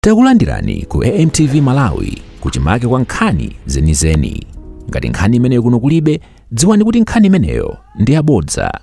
Takulandirani ku AMTV Malawi kuchimake kwa nkhani zenizeni. Ngati nkhani imeneyo kuno kulibe, dziwani kuti nkhani imeneyo ndi yabodza.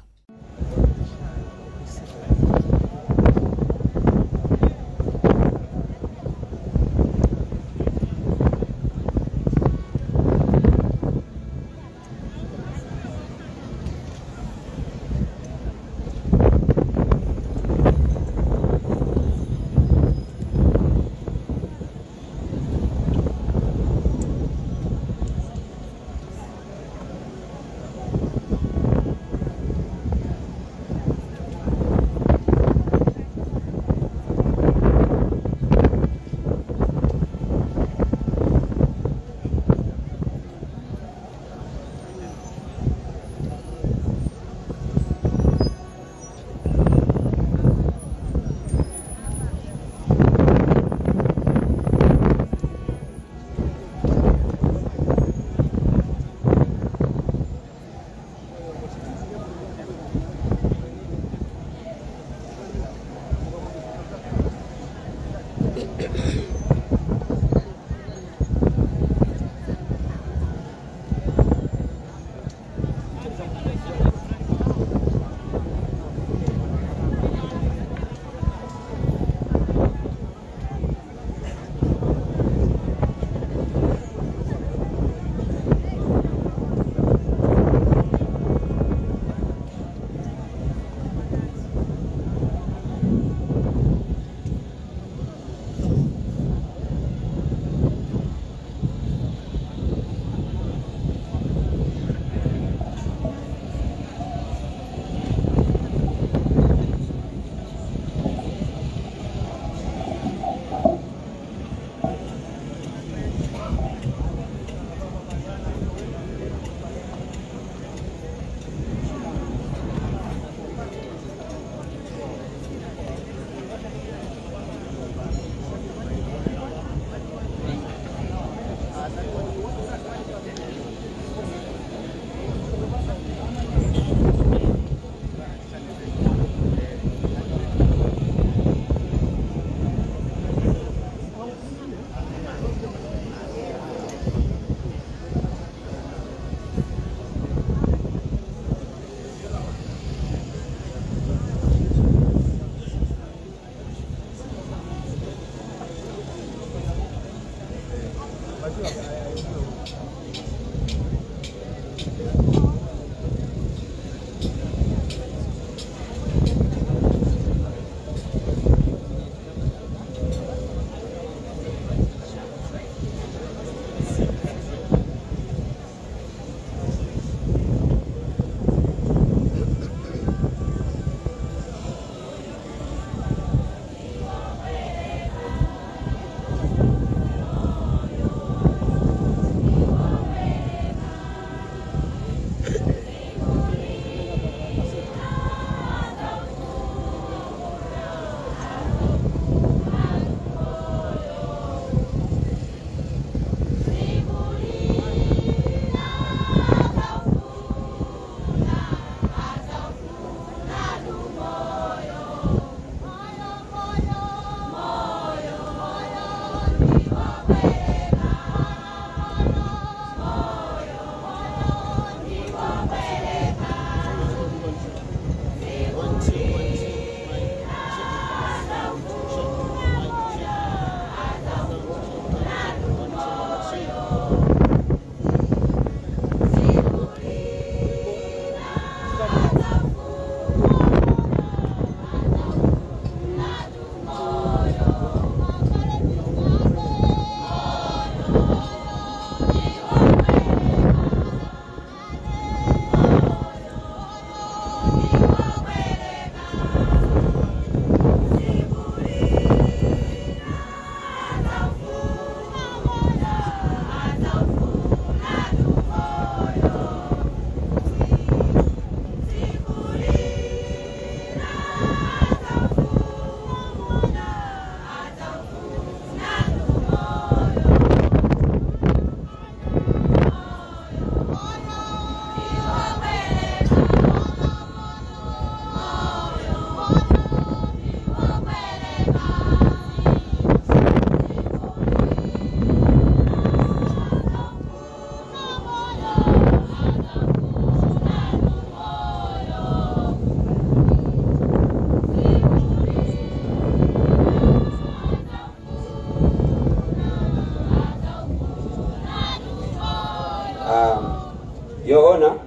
Your Honor,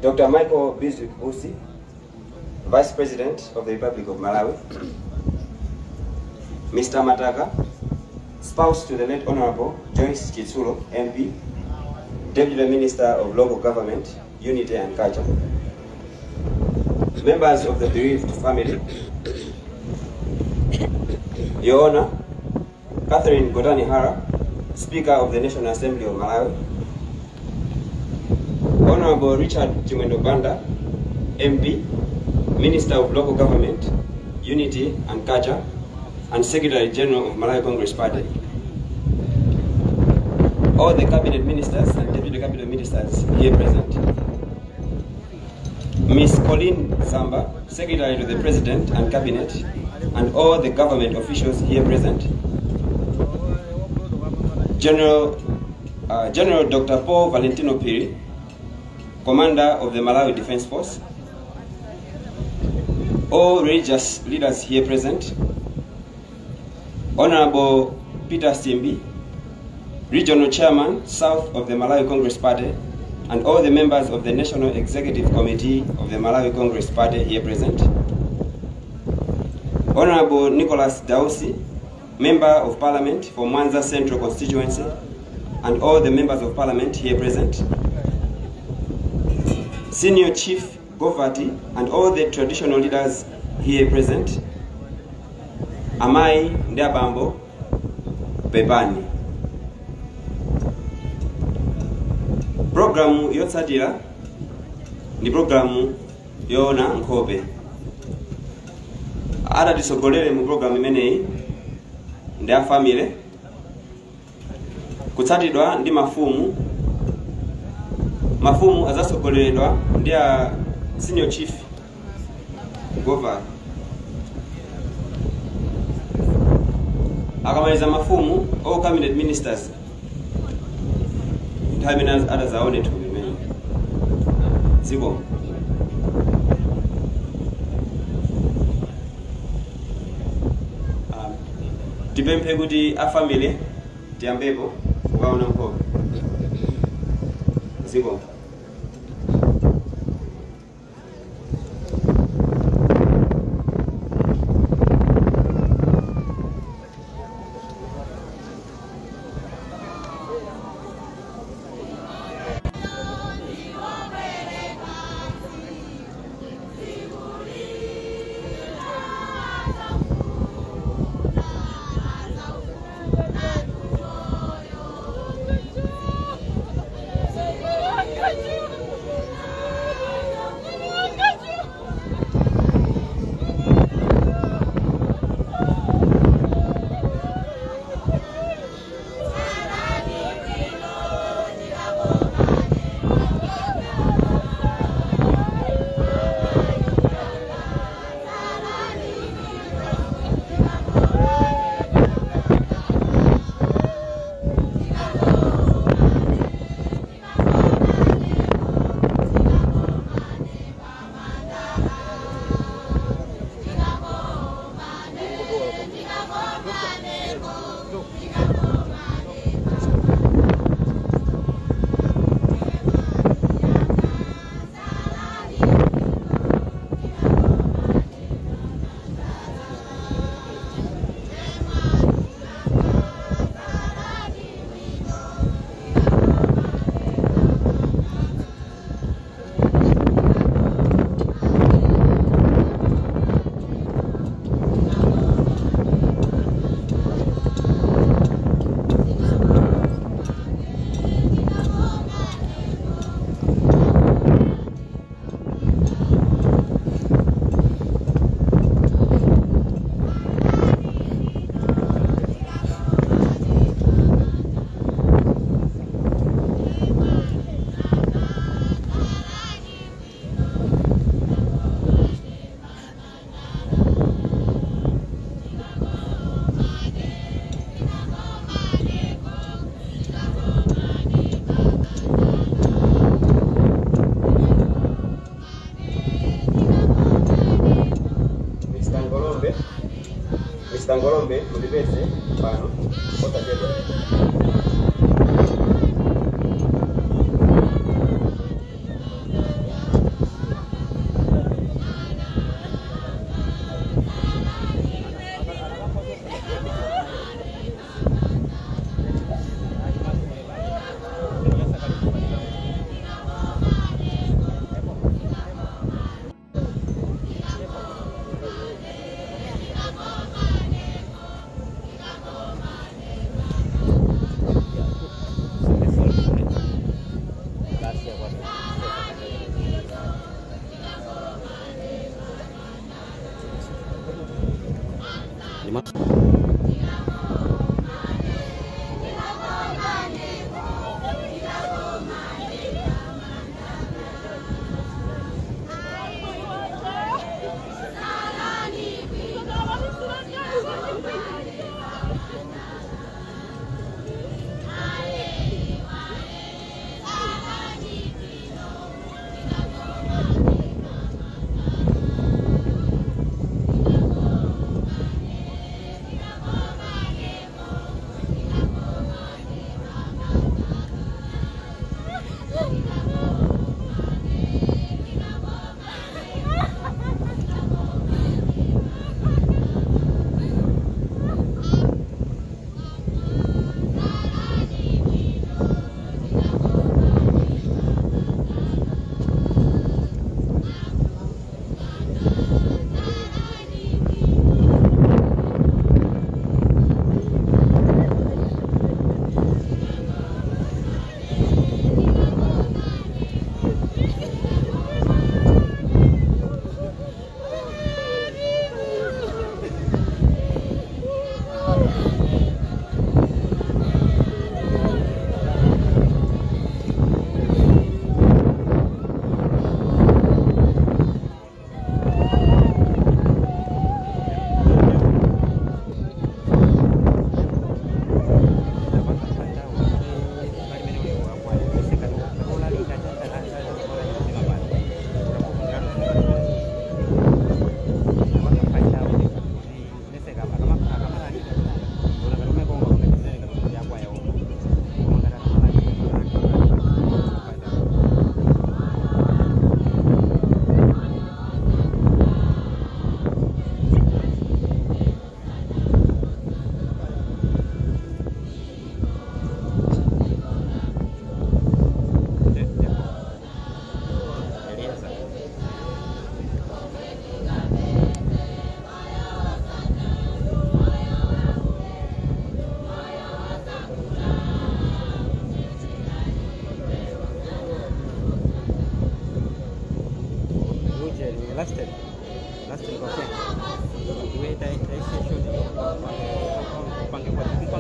Dr. Michael Bizwick Usi, Vice President of the Republic of Malawi, Mr. Mataka, spouse to the late Honorable Joyce Chitsulo, MP, Deputy Minister of Local Government, Unity and Culture, members of the bereaved family, Your Honor, Catherine Gotani Hara, Speaker of the National Assembly of Malawi, Honorable Richard Chimwendo Banda, MP, Minister of Local Government, Unity and Culture, and Secretary General of Malawi Congress Party, all the Cabinet Ministers and Deputy Cabinet Ministers here present, Ms. Colleen Zamba, Secretary to the President and Cabinet, and all the government officials here present, General Dr. Paul Valentino Phiri, Commander of the Malawi Defense Force, all religious leaders here present, Honorable Peter Simbi, Regional Chairman, South of the Malawi Congress Party, and all the members of the National Executive Committee of the Malawi Congress Party here present, Honorable Nicholas Dausi, Member of Parliament for Mwanza Central Constituency, and all the members of Parliament here present, Senior Chief Govati, and all the traditional leaders here present, Amai Ndiabambo Bebani. Programu yotsatira ndi programu yoona nkhope. Atatisogolere mu programu imeneyi ndi a family, kutsatidwa ndi mafumu. Mafumu azasogoleredwa ndi a Senior Chief Govati. Akamaliza mafumu, all cabinet ministers nthawi imene adazaone thupi limene ziko. Tipemphe kuti a family tiyambepo kukaona nkhope ziko. Mr. Ngolombe, mundipeze pano osachedwa.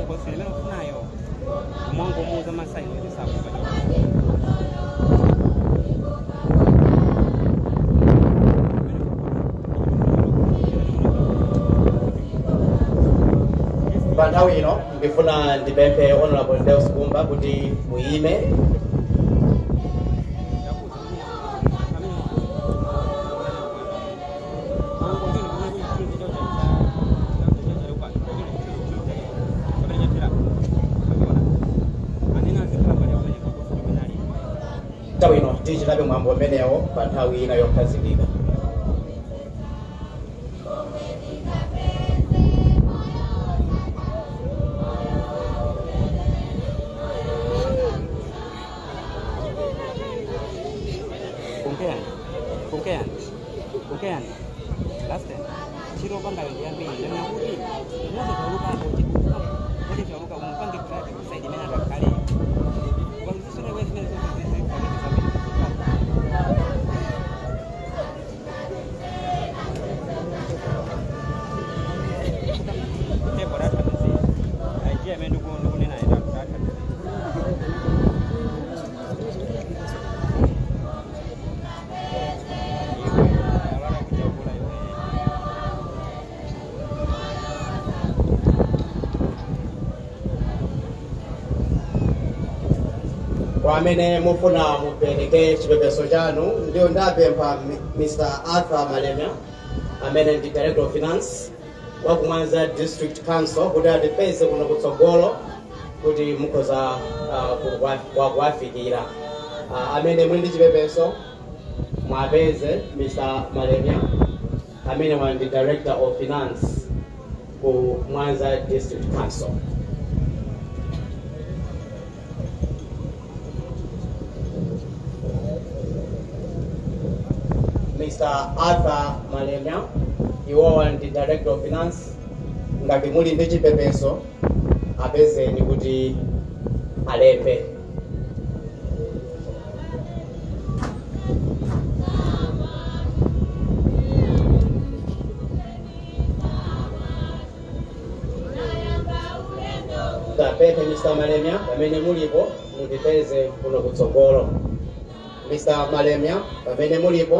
Position imene ufunayo kumangomuuza masaini kuti sakupa. Pa nthawi ino ndifuna ndipemphe Honorable Deus Gumba kuti muyime. Nthawi ino tichitabe mwambo umenewo pa nthawi ina yokhazikika. Kunkeyani, kunkeyani, kunkeyani. Last time chiro pangayo ndiyambiri ndamena kuti mozotaukapo mozotauka umupange drag kuside imene angakhale ukazisisonekwe zimene zambiri. Table rathandizira idea imene ndikunenayo tathandizira. Kwa amene mufuna mupereke chipepeso chanu, ndiyo ndapempha Mr. Arthur Malemia amene ndi Director of Finance wa Kumwanza District Council kuti atipeze kuno kutsogolo kuti mukhoza kuwafikira. Amene muli ndi chipepeso mwapeze Mr. Malemia amene wa ndi Director of Finance ku Mwanza District Council. Mr. Arthur Malemia, iwowa ndi Director of Finance. Ngati muli ndi chipepeso apezeni kuti alembe. Tapemphe Mr. Malemia pamene mulipo mutipeze kuno kutsogolo. Mr. Malemia pamene mulipo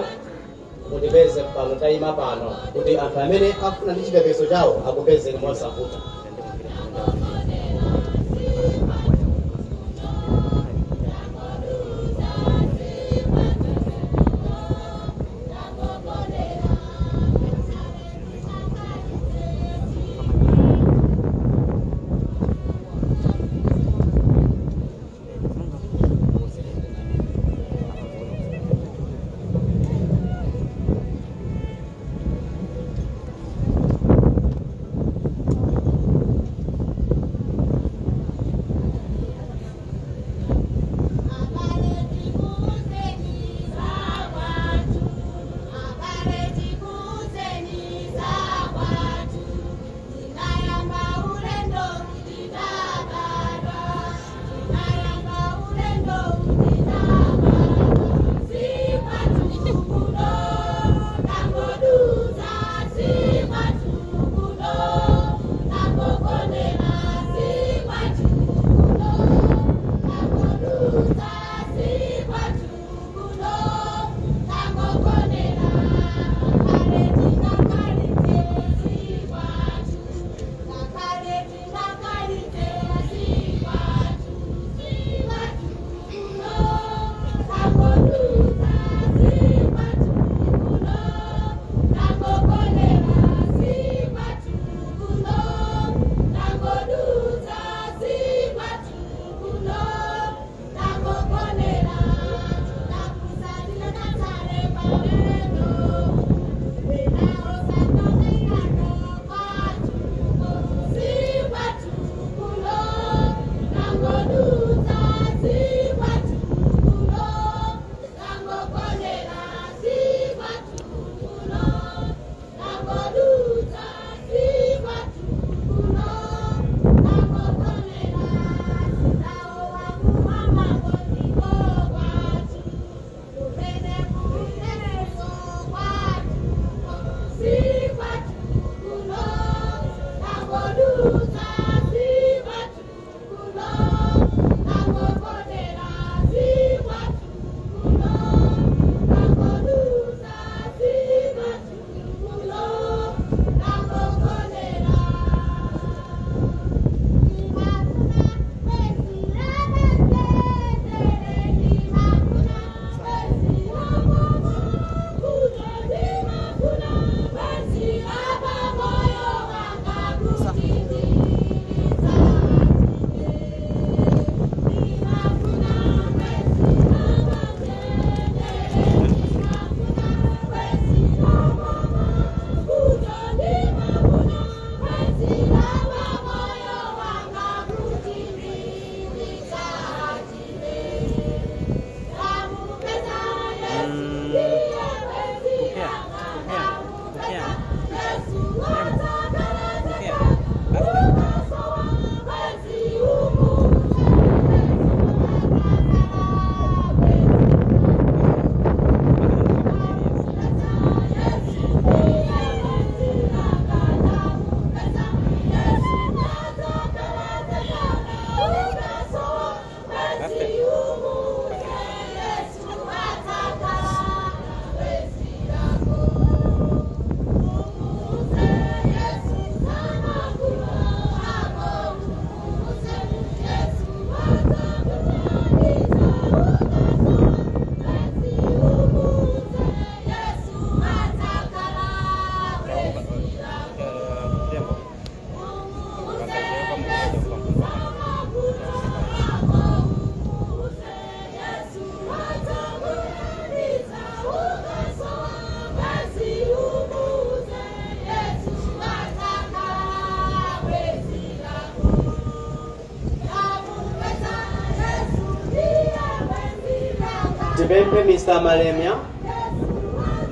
mutipeze pano tayima pano kuti anthu amene afuna ndi chipepeso chawo akupezeni mosavuta. Tipemphe Mr. Malemia,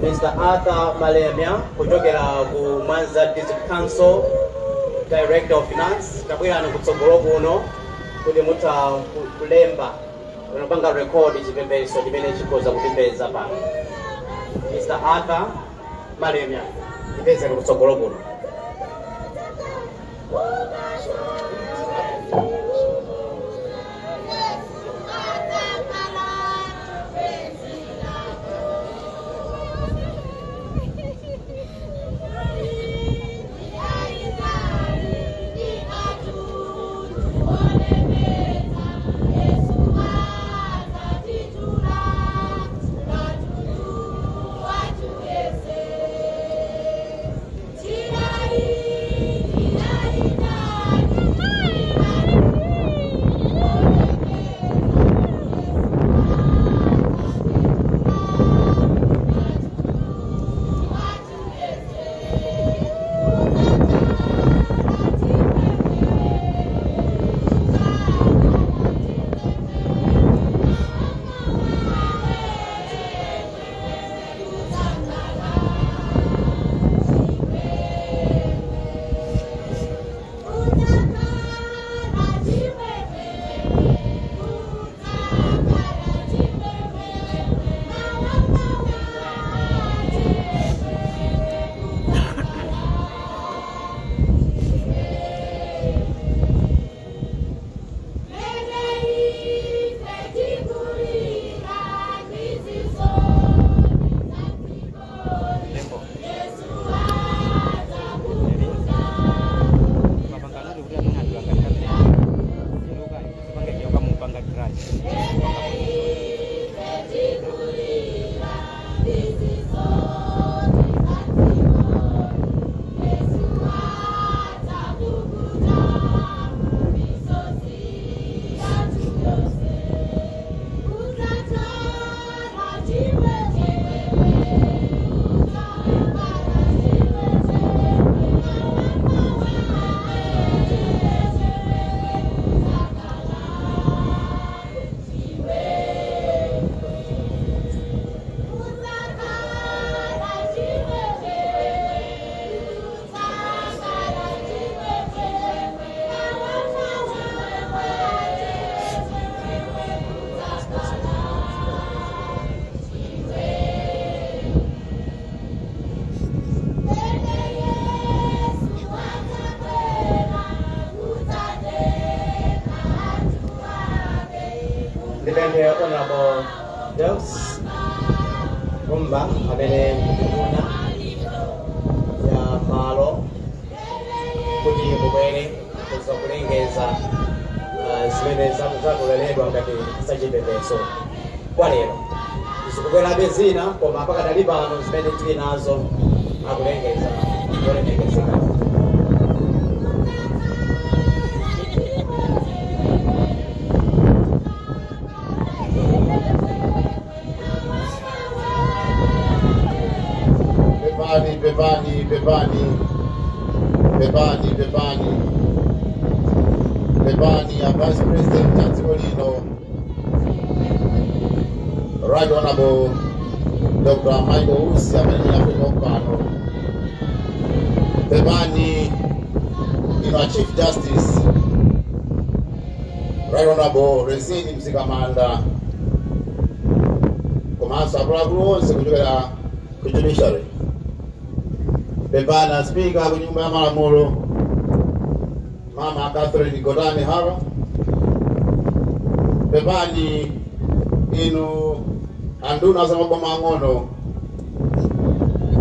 Mr. Arthur Malemia, kuchokera ku Mwanza District Council, Director of Finance, tabwerani kutsogolo kuno kuti mutha kulemba, unapanga record chipembedzo chimene chikhoza kupembedza pano. Mr. Arthur Malemia, tipezeni kutsogolo kuno. Ndipemphe Honorable Deus Mumba amene nduna ya malo kuti mubwere kuza kulengeza zimene zakuleledwa ngati zachipembedzo kwa lero. Zikubwerabe zina, koma pakadali pano zimene tili nazo akulengeza zolemekezeka. Pepani, pepani, pepani, pepani, pepani, pepani, a Vice President a dziko lino, Right Honorable Dr. Michael Usi amene afika pano. Pepani ino a Chief Justice, Right Honorable Rezini Mzikamanda, komanso akuluakulu onse kuchokera ku judiciary. Pepani Speaker ku nyumba ya malamulo, Mama Catherine Gotani Hara. Pepani inu anduna za maboma ang'ono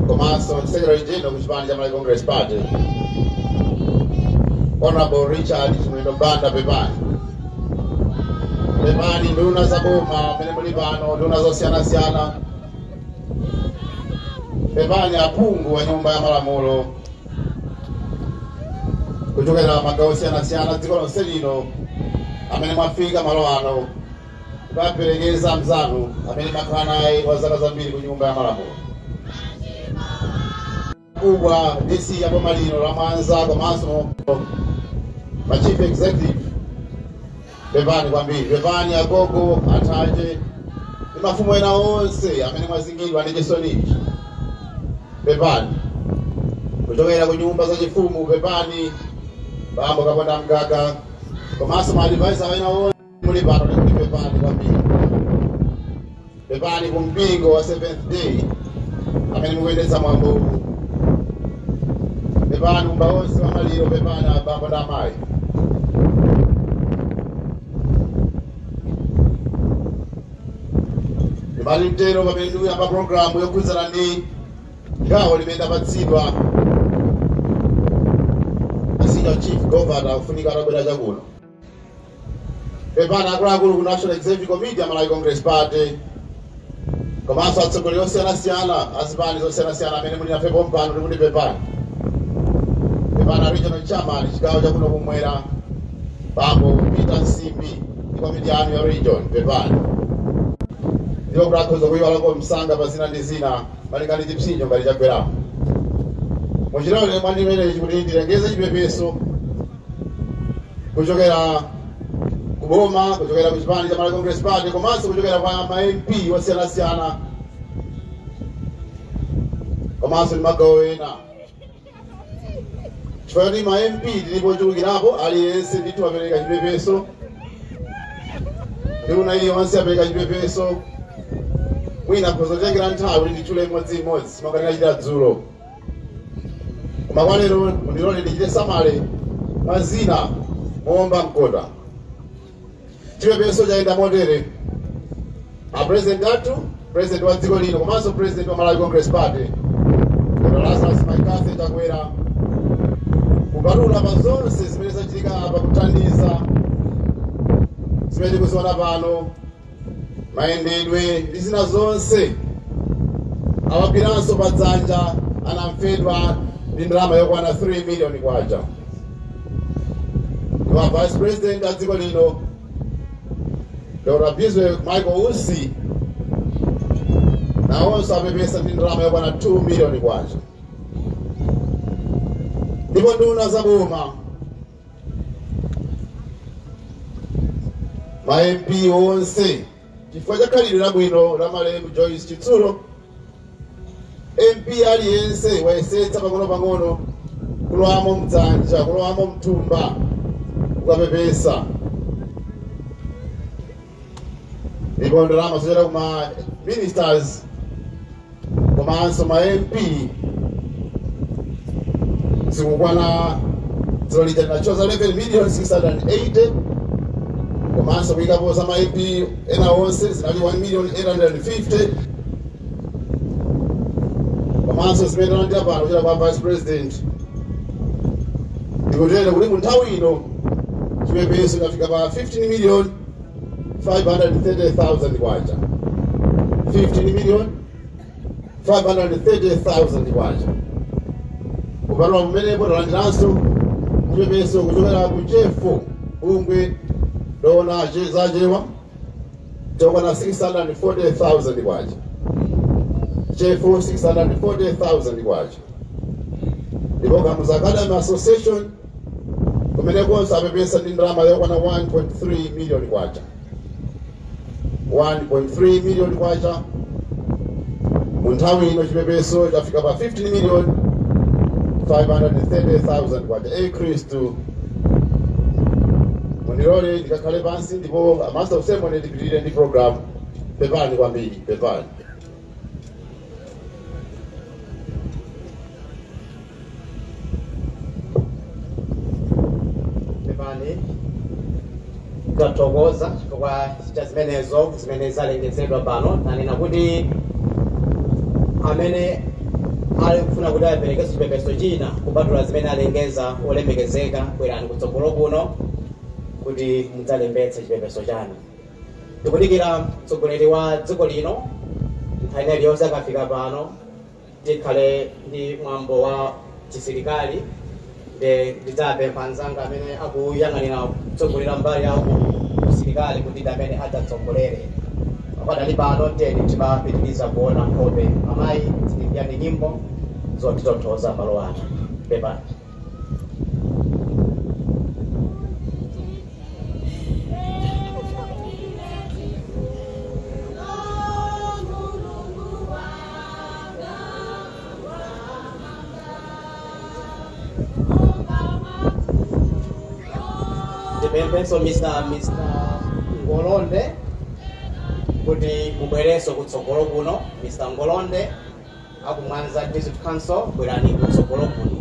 komanso Secretary General ku chipani cha Malawi Congress Party, Honorable Richard Chimwendo Banda. Pepani, pepani nduna za boma amene muli pano, nduna zosiyanasiyana. Pepani aphungu wa nyumba ya malamulo kuchokera magawo osiyanasiyana dziko lonse lino amene mwafika malo ano kukaperekeza mzanu amene makhala naye kwa zaka zambiri ku nyumba ya malamulo. Kubwa DC ya boma lino la Mwanza komanso ma chief executive, pepani kwambiri. Pepani agogo ataje. ndi mafumu ena onse amene mwazingidwa ndi chisonichi, pepani. Kuchokera ku nyumba zachifumu, pepani bambo Kaponda Mgaga, komanso ma advisor ena onse muli pano, ndikuti pepani kwambiri. Pepani ku mpingo wa Seventh Day amene mukuyendetsa mwambo uwu. Pepani kumba onse wa maliro, pepani abambo ndi amayi. Ndimati mtero pamene ndikuyamba programu yokhudzana ndi gawo limene ndapatsidwa, senior chief governor akufunika atabwera chakuno. Pepani akuluakulu ku National Executive Committee ya Malawi Congress Party, komanso atsogoleri osiyanasiyana azipani zosiyanasiyana amene muli nafe pompano, tikuti pepani. Pepani regional chairman chigawo chakuno kumwera, bambo Peter Nsimbi, ndi komiti yanu ya region, pepani. Ndipo kuti akhoza kuyiwalako msanga pa zina ndi zina malinga ndi chipsinjo ngati chagwerapo. Muchilole mwandimenechi kuti ndilengeze chipepeso kuchokera kuboma, kuchokera ku chipani cha Malawi Congress Party, komanso kuchokera kwa ma MP osiyanasiyana, komanso ndi magawo ena, chifukwa choti ma MP tilipo ochulukirapo. Aliyense ndithu apereka chipepeso, nduna iliyonse apereka chipepeso. Mwina kuzotengera nthawi kuti nditchule imodziimodzi monga ndinachita dzulo, koma kwa lero mundilole ndichite summary mwa zina moomba mkota. Chipepeso chayenda motere: a president athu, president wa dziko lino komanso president wa Malawi Congress Party, Dr. Lazarus McCarthy Chakwera, kupatula pa zonse zimene zachitika apa kuthandiza zimene tikuziona pano, mayendedwe ndi zina zonse, awagwiranso pa dzanja anamfedwa ndi ndalama yokwana 3 million kwacha. Ndipo vice president a dziko lino, Dr. Bizwick Michael Usi, nawonso apepesa ndi ndalama yokwana 2 million kwacha. Ndipo nduna za boma, ma MP onse, chifukwa cha khalidwe labwino la malemu Joyce Chitsulo, MP aliyense wayesetsa pang'ono-pang'ono kulowamo mdzanja, kulowamo mthumba kukapepesa. Ndipo ndalama zochera kuma ministers komanso ma MP zikukwana, dzulo lija linachoza 11 million 680, komanso kuyikapo za ma MP ena onse zinali 1 million 850, komanso zimene talandira pano kuchera kwa vice president. Ndikutero kuti mu nthawi ino chipepeso chafika pa 15 million 530,000 kwacha, 15 million 530,000 kwacha. Kupatula pamenepo, talandiranso chipepeso kuchokera ku CHEFO, bungwe loona zachewa, chokwana 640,000 kwacha, CHEFO 640,000 kwacha. Ndipo Kamuzu Academy Association kumenekonso apepesa ndi ndalama yokwana 1.3 million kwacha, 1.3 million kwacha. Mu nthawi ino chipepeso chafika pa 15 million 530,000 kwacha. E Khristu, mundilole ndikakhale pansi ndipo master of ceremony ndipitirire ndi program. Pepani kwambiri, pepani. Pepani, tathokoza chifukwa cha zimenezo zimene zalengezedwa pano. Tanena kuti amene ali kufuna kuti apereke chipepeso china kupatula zimene alengeza olemekezeka, bwerani kutsogolo kuno kuti mudzalembetse chipepeso chanu. Tikudikira mtsogoleri wa dziko lino, nthawi iliyonse akafika pano tikhale ndi mwambo wa chisilikali. Nde ndidzapempha anzanga amene akuyang'anira kutsogolera mbali ya usilikali kuti ndi amene adzatsogolere. Pakadali pano tiyeni timapitiriza kuona nkhope amayi, tilimbiyani nyimbo zotitonthoza malo ano. Pepani. Ndipemphenso Mr Ngolonde kuti mubwerenso kutsogolo kuno. Mr Ngolonde akumwanza District Council, bwerani kutsogolo kuno.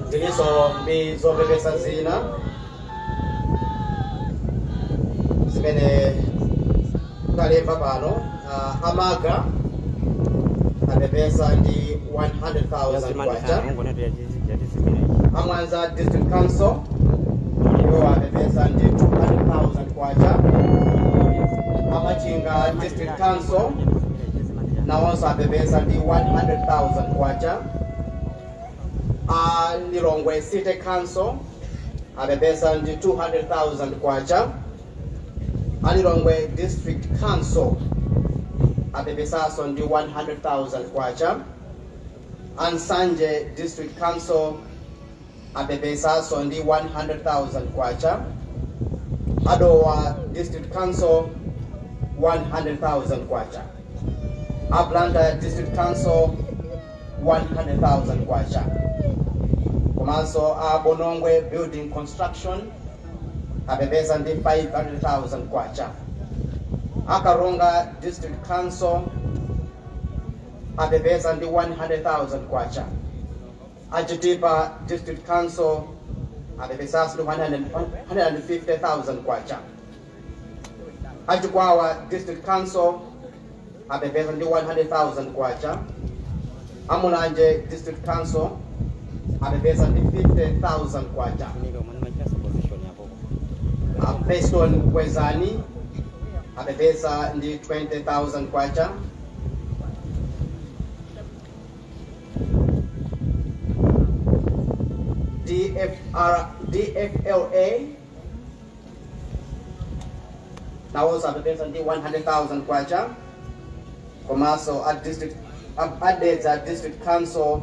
Ndilinso ndi zopepesa zina zimene talemba pano. Amaga apepesa ndi 100,000 kwacha. Amwanza District Council iwo apepesa ndi 200,000 kwacha. Amachinga District Council nawonso apepesa ndi 100,000 kwacha. A Lilongwe City Council apepesa ndi 200,000 kwacha. A Lilongwe District Council apepesaso ndi 100,000 kwacha. Ansanje District Council apepesaso ndi 100,000 kwacha. Adowa District Council 100,000 kwacha. A Blantyre District Council 100,000 kwacha. Komanso a Bonongwe Building Construction apepesa ndi 500,000 kwacha. Akaronga District Council apepesa ndi 100,000 kwacha. Achitipa District Council apepesanso ndi 150,000 kwacha. Achikwawa District Council apepesa ndi 100,000 kwacha. Amulanje District Council apepesa ndi 50,000 kwacha. Preston Kwezani apepesa ndi 20,000 kwacha. DFLA nawonso apepesa ndi 100,000 kwacha. Komanso a district Adedza District Council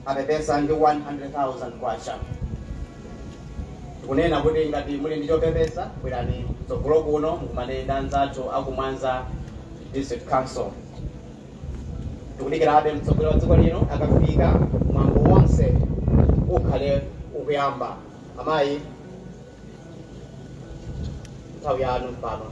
apepesa ndi 100,000 kwacha. Kunena kuti ngati muli ndi chopepesa, bwerani kutsogolo kuno mukumane ndi anzathu akumwanza District Council. Tikudikirabe mtsogoleri wa dziko lino akafika, mwambo wonse ukhale ukuyamba. Amayi, nthawi yanu pano.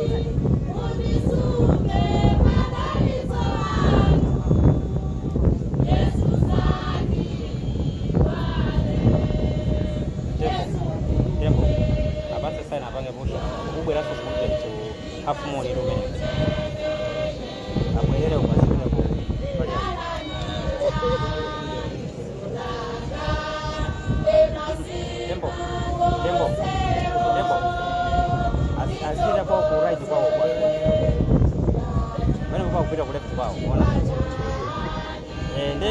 Thank you. Kupita ku left kwawo ona ende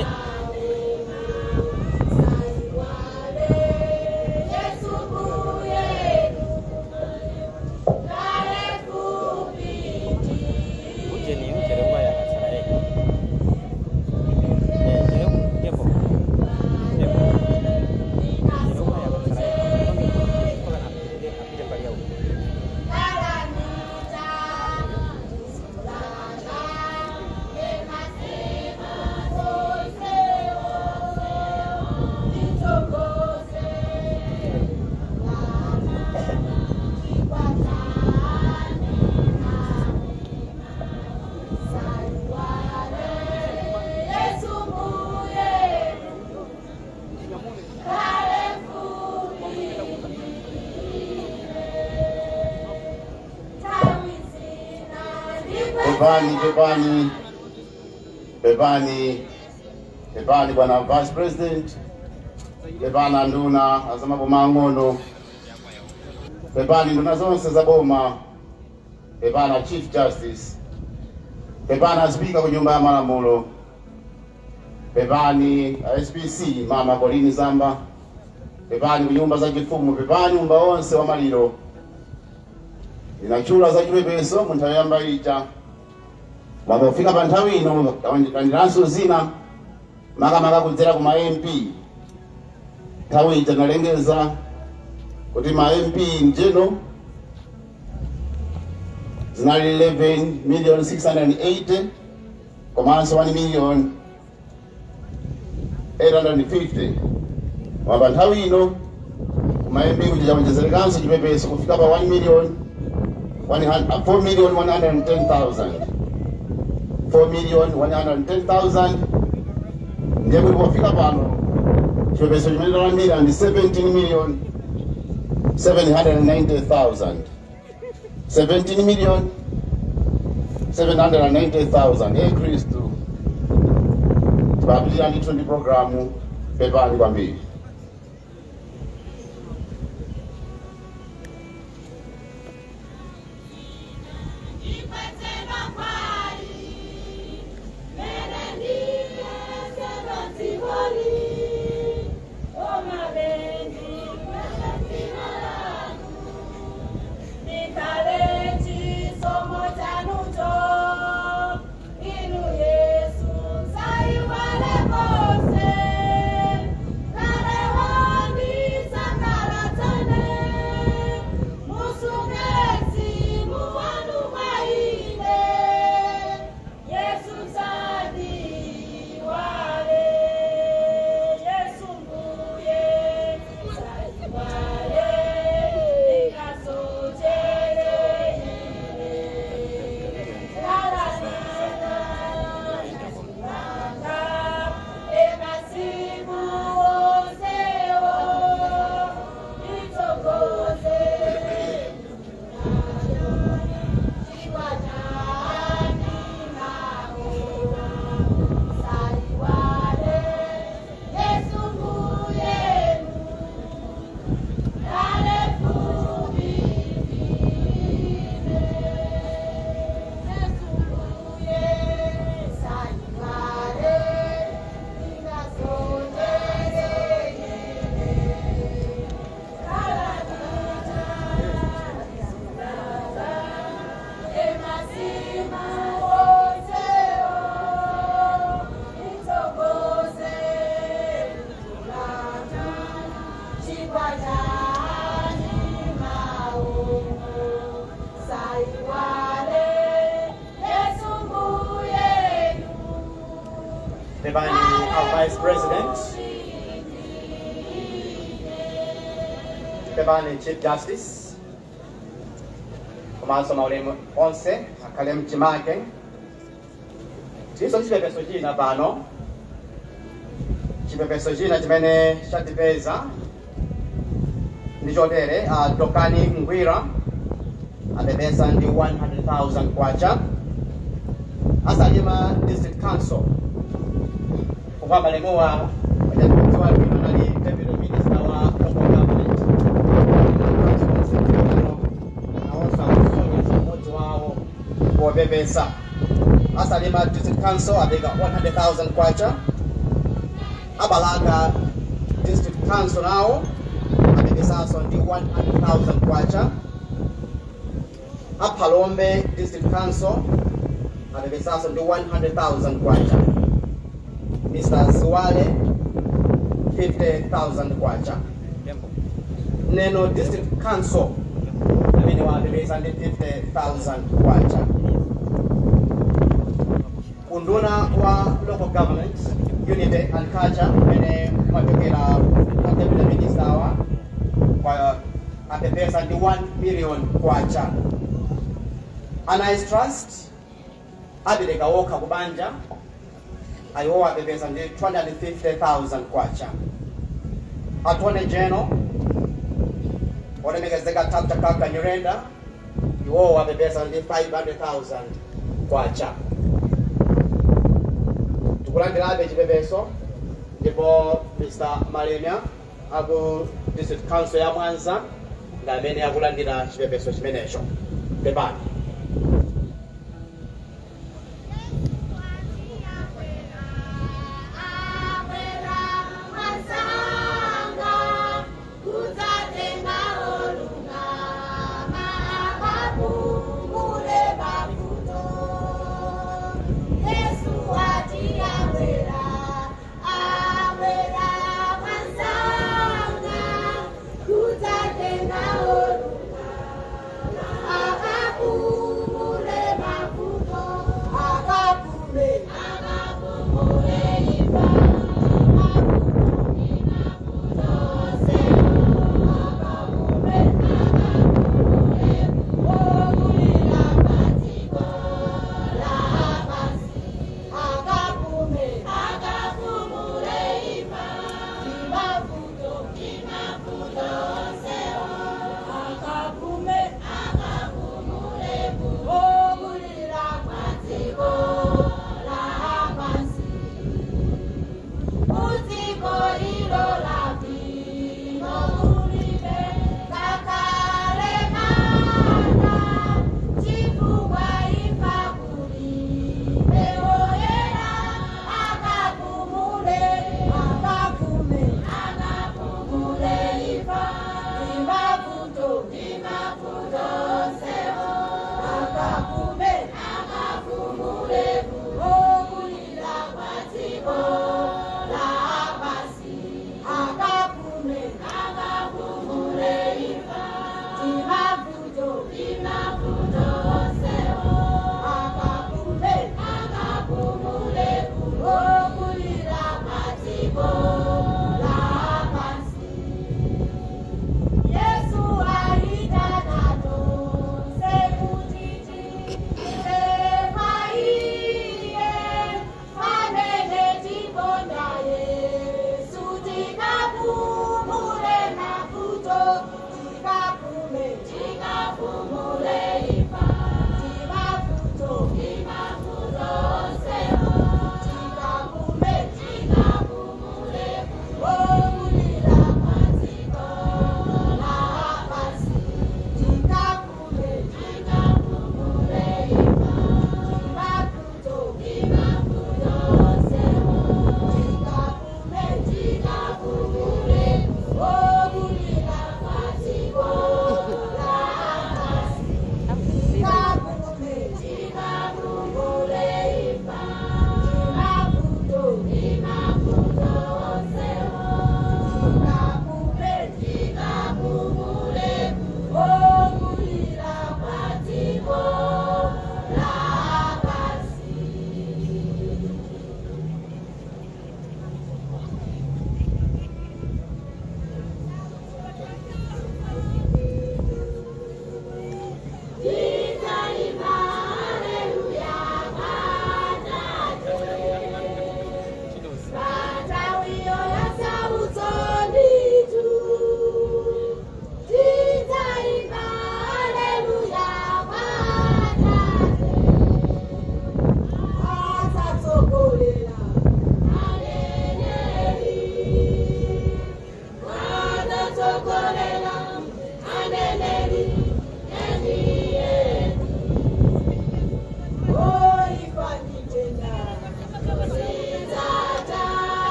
Pepani, pepani, pepani, pepani bwana Vice President, pepani nduna azamaboma ang'ono, pepani nduna zonse za boma, pepani Chief Justice, pepani Speaker ku nyumba ya malamulo, pepani SPC Mama Colleen Zamba, pepani ku nyumba za chifumu, pepani umba onse wa maliro. Inachula za chipepeso mu nthawi yamba ija. Wapofika pa nthawi ino kandiranso zina makamaka kudzera ku ma MP. Nthawi ija nalengeza kuti ma MP mjeno zinali 11,680,000 komanso 1,850,000. Wapa nthawi ino ku ma MP kuja chawonjezerekanso chipepeso kufika pa 4,110,000. 4,110,000. Ndiye kuti pofika pano chipepeso chimene talandira ndi 17,790,000. 17,790,000. Ee Khristu, tipapitira ndithu ndi programu. Pepani kwambiri. Pepani our Vice President, pepani Chief Justice, komanso maulemu onse akhale mchimake. Tiso ndi chipepeso china pano, chipepeso china chimene chatipeza ndi chotere. Dokani Ngwira apepesa ndi 100,000 kwacha. Asalima District Council kwa malemuwa wajakuwa nali Deputy Minister wa Local Government naonso akusonyeza mmodzi wawo popepesa. A Salima District Council apereka 100,000 kwacha. A Balaka District Council nawo apepesanso ndi 100,000 kwacha. A Phalombe District Council apepesanso ndi 100,000 kwacha. Mr. Zuwale, 50,000 kwacha. Neno District Council amene wapepesa ndi 50,000 kwacha. Unduna wa Local Government, Unity and Culture, amene mwachokera a Deputy Minister wa kwa, apepesa ndi 1 million kwacha. Anais Trust apereka wokha kubanja, ayiwo apepesa ndi 250,000 kwacha. Attorney General, olemekezeka Dr. Kaka Nyirenda, iwowo apepesa ndi 500,000 kwacha. Tikulandirabe chipepeso, ndipo Mr. Malemia aku District Council ya Mwanza ndi amene akulandira chipepeso chimenecho. Pepani. Kudzatenga olungama.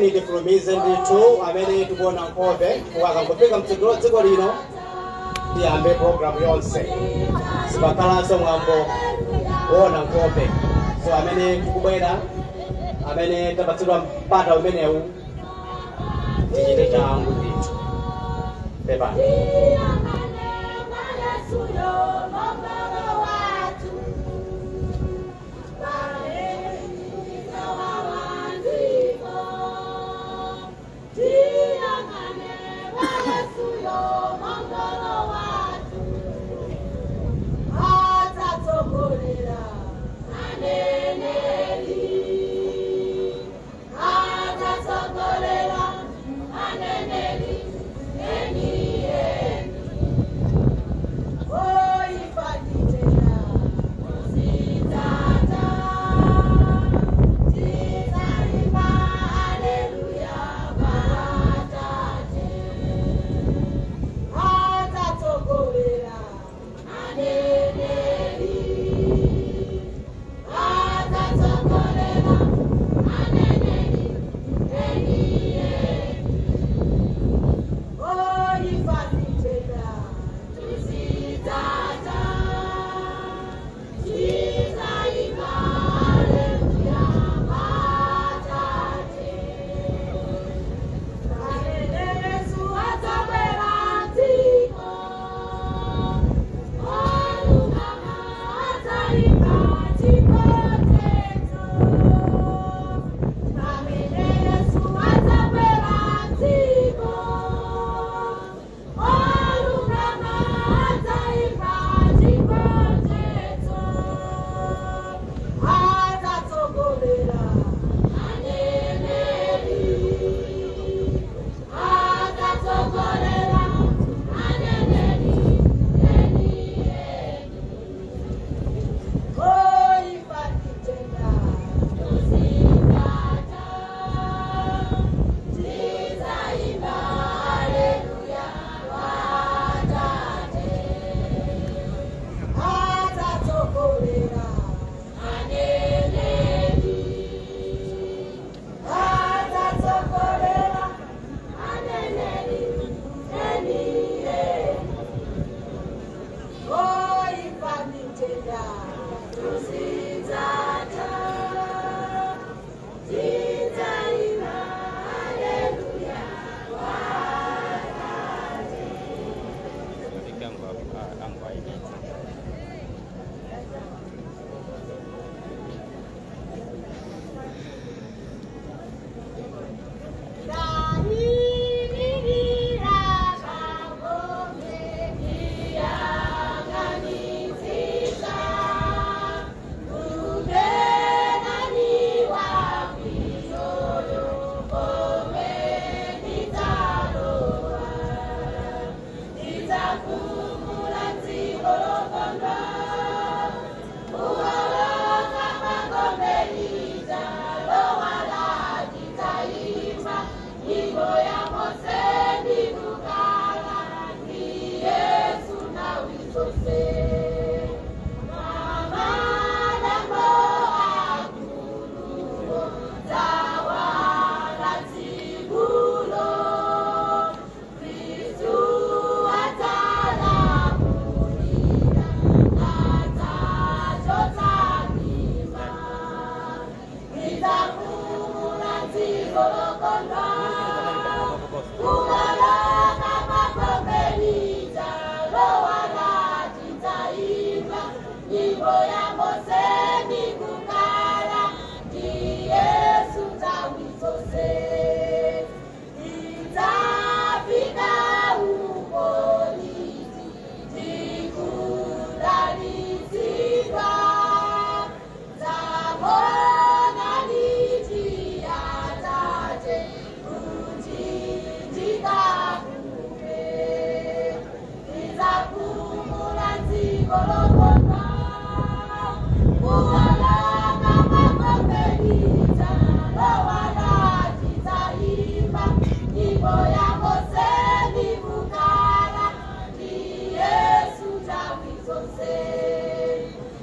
Tiyeni tifulumize ndithu amene tikuona nkhope, chifukwa akangofika mtsogoleri wa dziko lino tiyambe programu yonse, sipakhalanso mwambo woona nkhope. So amene tikubwera, amene tapatsidwa mpata umenewu, tichite changu ndithu. Pepani.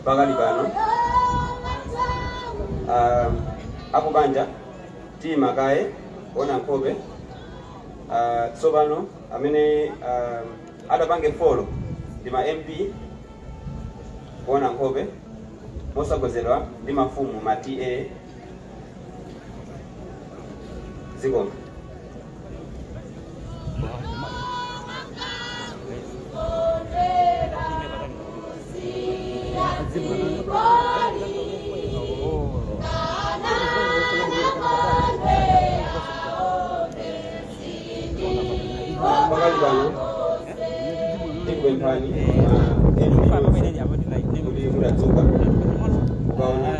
Pakali pano akubanja timakaye. ona nkhope. Tsopano amene adapange follow ndi ma MP kuona nkhope mosagozedwa ndi mafumu ma TA. Zikomo. Pakali pano tikupemphani kuti mutadzuka kukaona.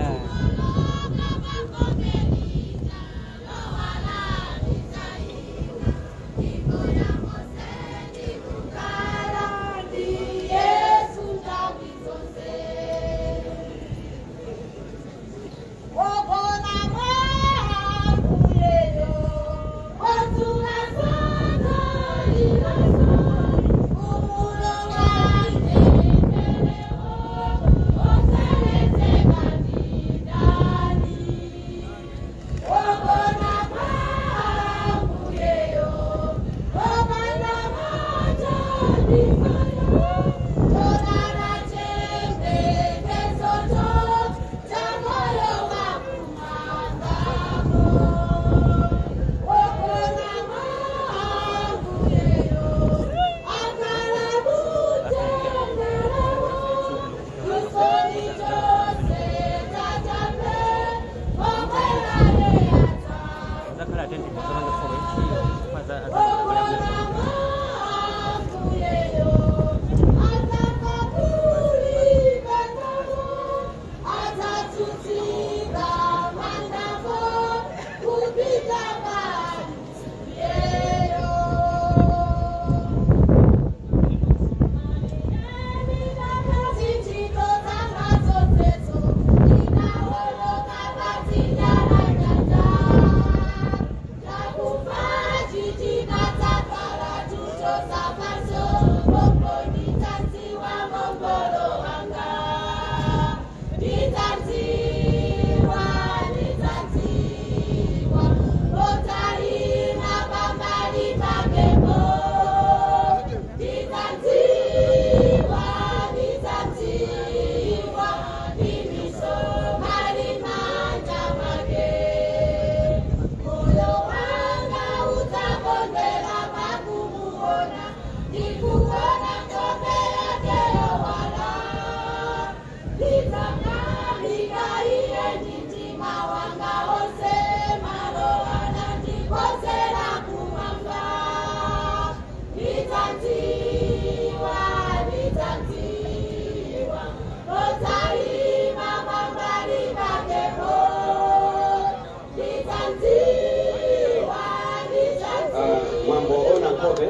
Mwambo ona nkhope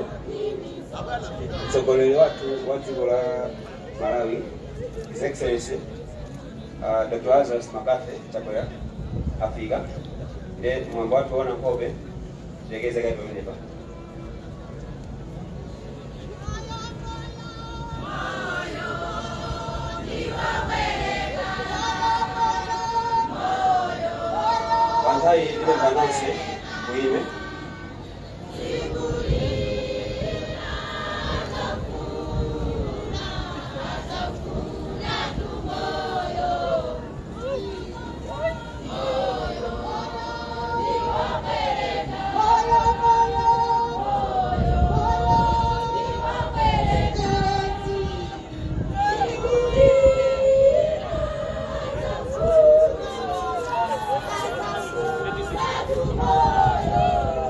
mtsogoleri wathu wa dziko la Malawi, His Excellency Dr. Lazarus McCarthy Chakwera, afika. Nde mwambo wathu ona nkhope tilekeze kaye pamenepa. Panthawi tipempha nonse muyime. Oh,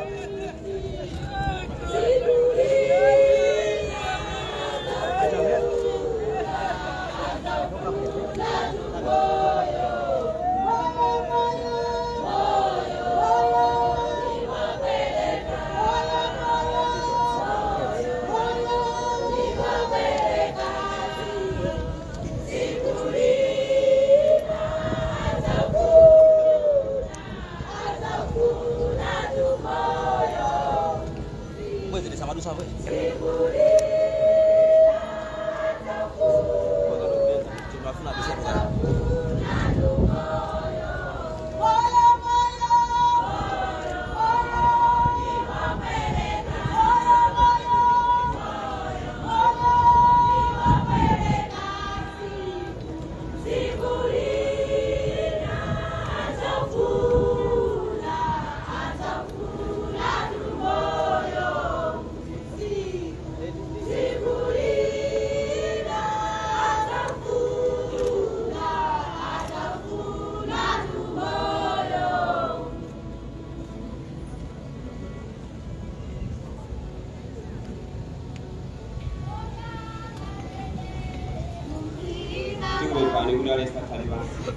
Tikupemphani kuti aliyense akhale pansi.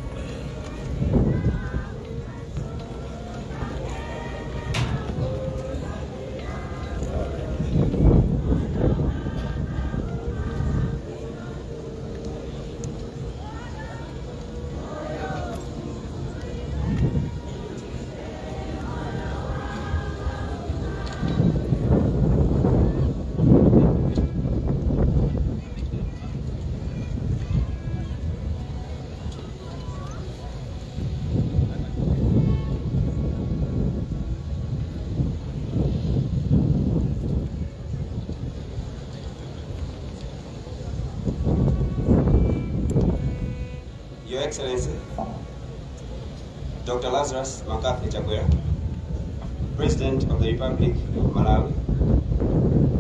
Your Excellency, Dr. Lazarus McCarthy Chakwera, President of the Republic of Malawi,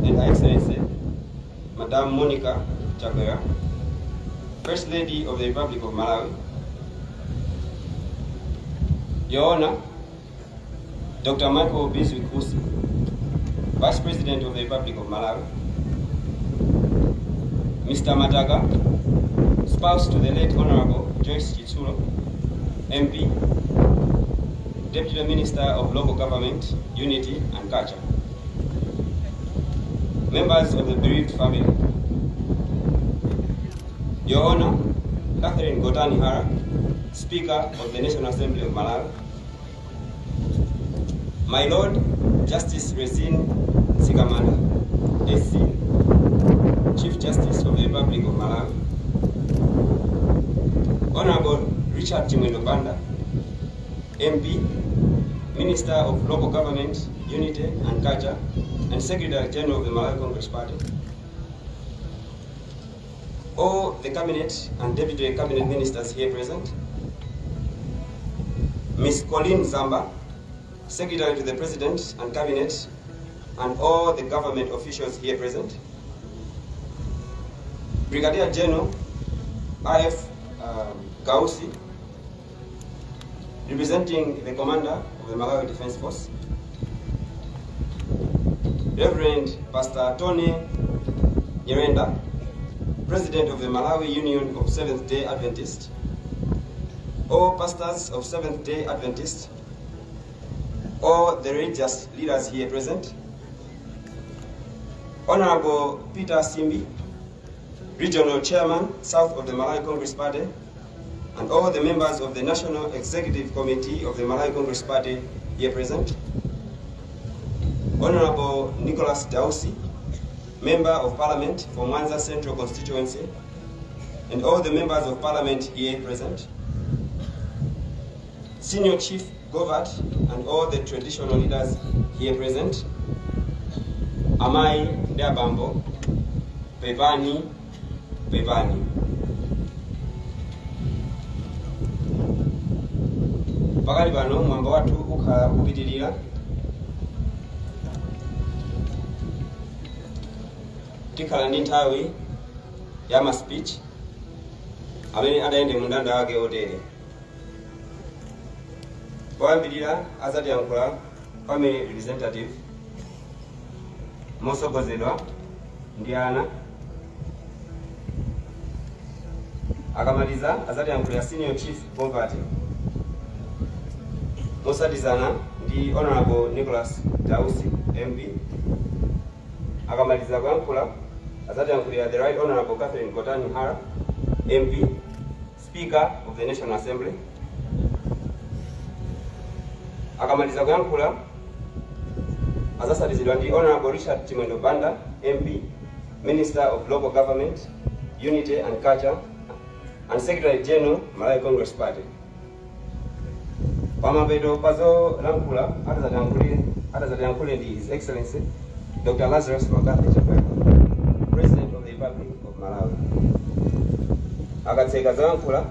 and Her Excellency, Madam Monica Chakwera, First Lady of the Republic of Malawi, Your Honor, Dr. Michael Bizwick Usi, Vice President of the Republic of Malawi, Mr. Mataga, spouse to the late Honorable Joyce Chitsulo, MP, Deputy Minister of Local Government, Unity and Culture, members of the bereaved family, Your Honor, Catherine Gotani Hara, Speaker of the National Assembly of Malawi, My Lord, Justice Rizine Mzikamanda, SC, Chief Justice of the Republic of Malawi, Honorable Richard Chimwendo Banda, MP, Minister of Local Government, Unity and Culture, and Secretary General of the Malawi Congress Party, all the Cabinet and Deputy Cabinet Ministers here present, Ms. Colleen Zamba, Secretary to the President and Cabinet, and all the government officials here present, Brigadier General I.F. Gausi, representing the commander of the Malawi Defense Force, Reverend Pastor Tony Nyirenda, President of the Malawi Union of Seventh-day Adventists, all pastors of Seventh-day Adventists, all the religious leaders here present, Honorable Peter Simbi, Regional Chairman, South of the Malawi Congress Party, and all the members of the National Executive Committee of the Malawi Congress Party here present, Honorable Nicholas Dausi, Member of Parliament for Mwanza Central Constituency, and all the members of Parliament here present, Senior Chief Govert and all the traditional leaders here present, Amai Ndabambo, Pepani, Pepani. Pakali pano mwambo wathu ukhala kupitirira. Tikhala ndi nthawi ya ma speech amene adayende mundanda wake otere. Poyambirira azatiyankhula family representative mosogozedwa ndi ana. Akamaliza azatiyankhula Senior Chief Poverty mosatizana ndi Honorable Nicholas Dausi MP. Akamaliza kuyankhula azatiyankhulira the Right Honorable Catherine Gotani Hara MP, Speaker of the National Assembly. Akamaliza kuyankhula azasatizidwa ndi Honorable Richard Chimwendo Banda MP, Minister of Local Government, Unity and Culture, and Secretary General, Malawi Congress Party. Pamapeto pazolankhula atazatiyankhule ndi His Excellency Dr. Lazarus McCarthy Chakwera, President of the Republic of Malawi. Akatseka zolankhula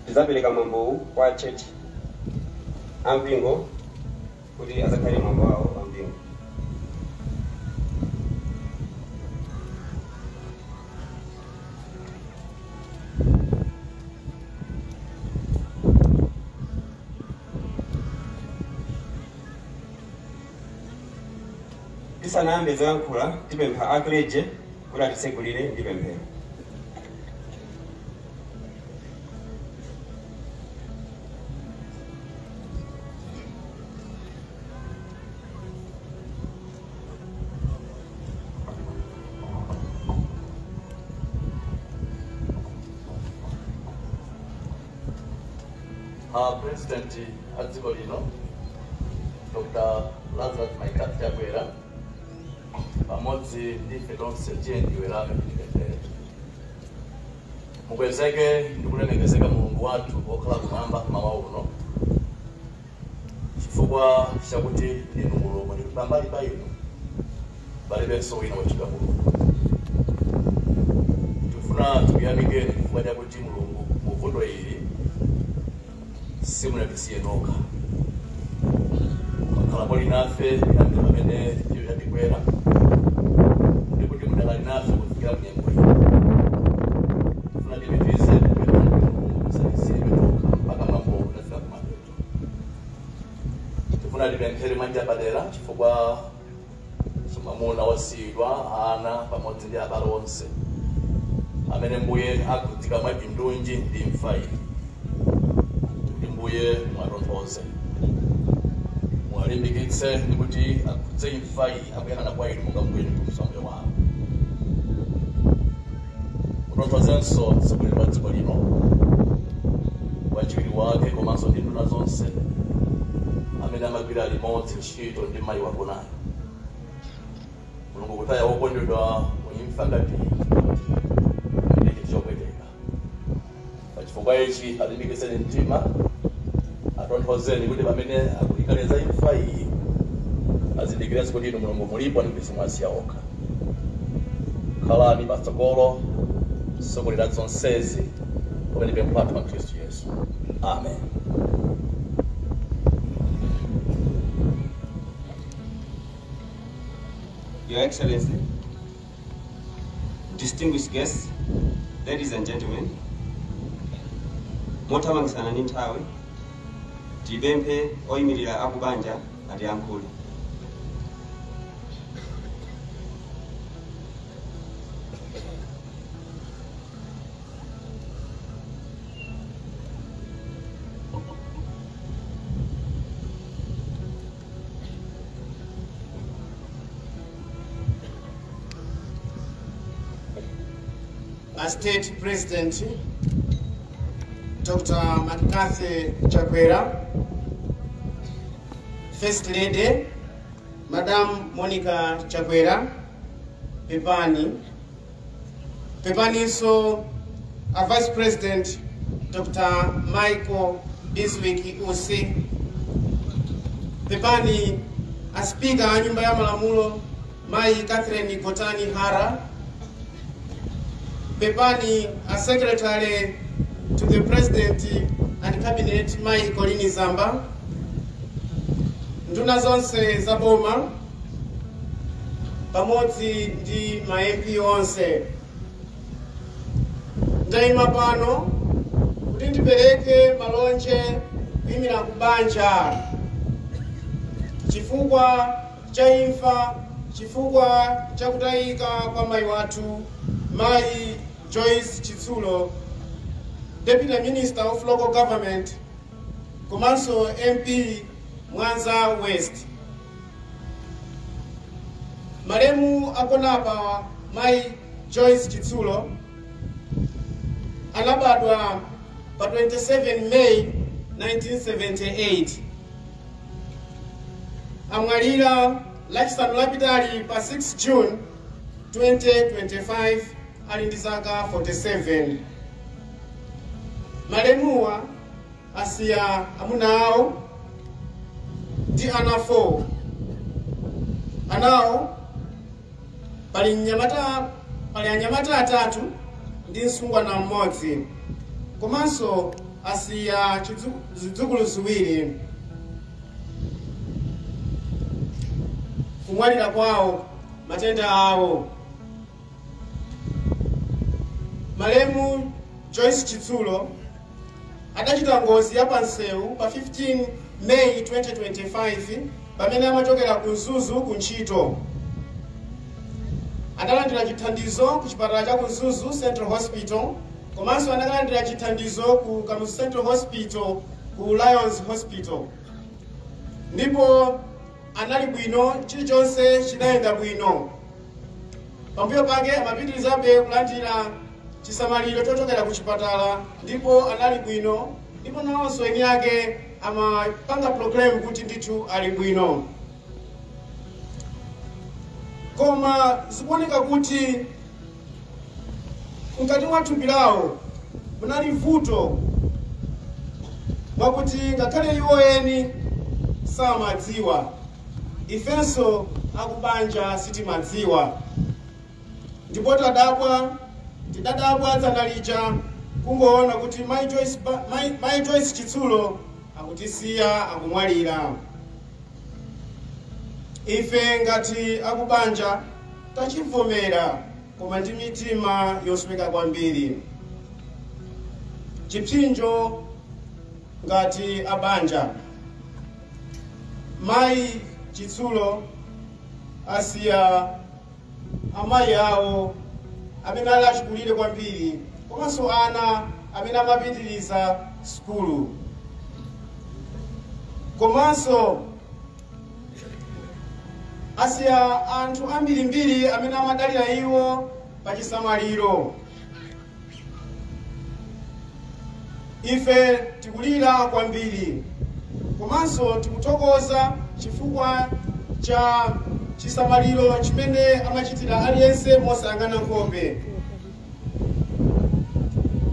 tizapereka mwambowu kwa church ampingo kuti azakhale mwambo wawo ampingo. Tisanayambe zoyankhula tipempha a clergy kuti atitsegulire ndi pemphero. A President a dziko lino, Dr. Lazarus McCarthy Chakwera, pamodzi ndi ife tonse, tiyeni tiwerame tipemphere. Mukwezeke ndi kulemekezeka Mulungu wathu wokhala kumwamba mawa uno, chifukwa chakuti ndinu Mulungu ndi pambali pa inu palibenso wina wotchedwa Mulungu. Tikufuna tikuyamikeni chifukwa chakuti Mulungu, muvuto ili simunatisiye nokha, mwakhala muli nafe kuyambira pamene tatikwera, ndikuti mudakali nafe kufikira mnyengo ino. Tifuna tipitirize kupempha kuti Mulungu musatisiye tokha mpaka mwambo utafika kumapeto. Tifuna tipemphere manja padera chifukwa mwamuna wasiyidwa, ana pamodzi ndi abale onse amene Mbuye akhudzika mwachindunji ndi imfa iyi, kuti Mbuye mwatonthoze, mwalimbikitse, ndi kuti akhudze imfa iyi akuyang'ana kwa inu monga Mbuye ndi Mpulumutsi wa moyo wawo. Mutonthozenso mtsogoleri wa dziko lino, wachiwiri wake, komanso ndi nduna zonse amene amagwira limodzi ntchito ndi mayi wakonayo. Mulungu, kutaya wokondedwa muimfa ngati ndi chinthu chopweteka. Pachifukwa ichi alimbikitseni mtima, atonthozeni kuti pamene akulinganiza imfa iyi azindikirenso kuti inu Mulungu mulipo ndi kuti simwasiya okha. Khalani patsogolo, sokolera zonsezi, pamene pempho lathu mwa Khristu Yesu, amen. Your Excellency, distinguished guests, ladies and gentlemen, mothamangisana ndi nthawi, tipemphe oyimirira akubanja atiyankhule. A State President Dr. McCarthy Chakwera, First Lady Madam Monica Chakwera, pepani. Pepaninso a Vice President Dr. Michael Bizwick Usi, pepani a Speaker a Nyumba ya Malamulo Mai Catherine Gotani Hara, pepani a Secretary to the President and Cabinet Mai Colleen Zamba, nduna zonse za boma pamodzi ndi ma MP onse. Ndayima pano kuti ndipereke malonje kuyimira kubanja chifukwa cha imfa, chifukwa cha kutayika kwa mayi wathu Mai Joyce Chitsulo, Deputy Minister of Local Government komanso MP Mwanza West. Malemu akonapa Mai Joyce Chitsulo anabadwa pa 27 May 1978, amwalira Lachisanu lapitali pa 6 June 2025 ali ndi zaka 47. Malemuwa asiya amuna awo ndi ana 4. Anawo pali anyamata atatu ndi msungwana mmodzi, komanso asiya zidzukulu ziwiri. Kumwalira kwawo, matenda awo. Malemu Joyce Chitsulo adachita ngozi ya pansewu pa 15 May 2025 pamene amachokera ku Mzuzu ku ntchito. Adalandira chithandizo ku chipatala cha ku Mzuzu Central Hospital, komanso anakalandira chithandizo ku Kamuzu Central Hospital, ku Lions Hospital, ndipo anali bwino, chilichonse chinayenda bwino. Pambuyo pake amapitirizabe kulandira chisamaliro chochokera ku chipatala ndipo anali bwino. Ndipo nawonso eni ake amapanga proclaim kuti ndithu ali bwino. Koma zikuoneka kuti mkati mwa thupi lawo munali vuto, mwakuti ngakhale iwo eni samadziwa, ifenso akubanja sitimadziwa. Ndipo tidadabwa dzana lija kungoona kuti Mai Joyce Chitsulo akutisiya, akumwalira. Ife ngati akubanja tachivomera, koma ndi mitima yosweka kwambiri. Chipsinjo ngati abanja, Mayi Chitsulo asiya amayi awo amene ali achikulire kwambiri, komanso ana amene amapitiriza sukulu, komanso asiya anthu ambirimbiri amene amadalira iwo pachisamaliro. Ife tikulira kwambiri, komanso tikuthokoza chifukwa cha chisamaliro chimene amachitira aliyense mosayang'ana nkhope.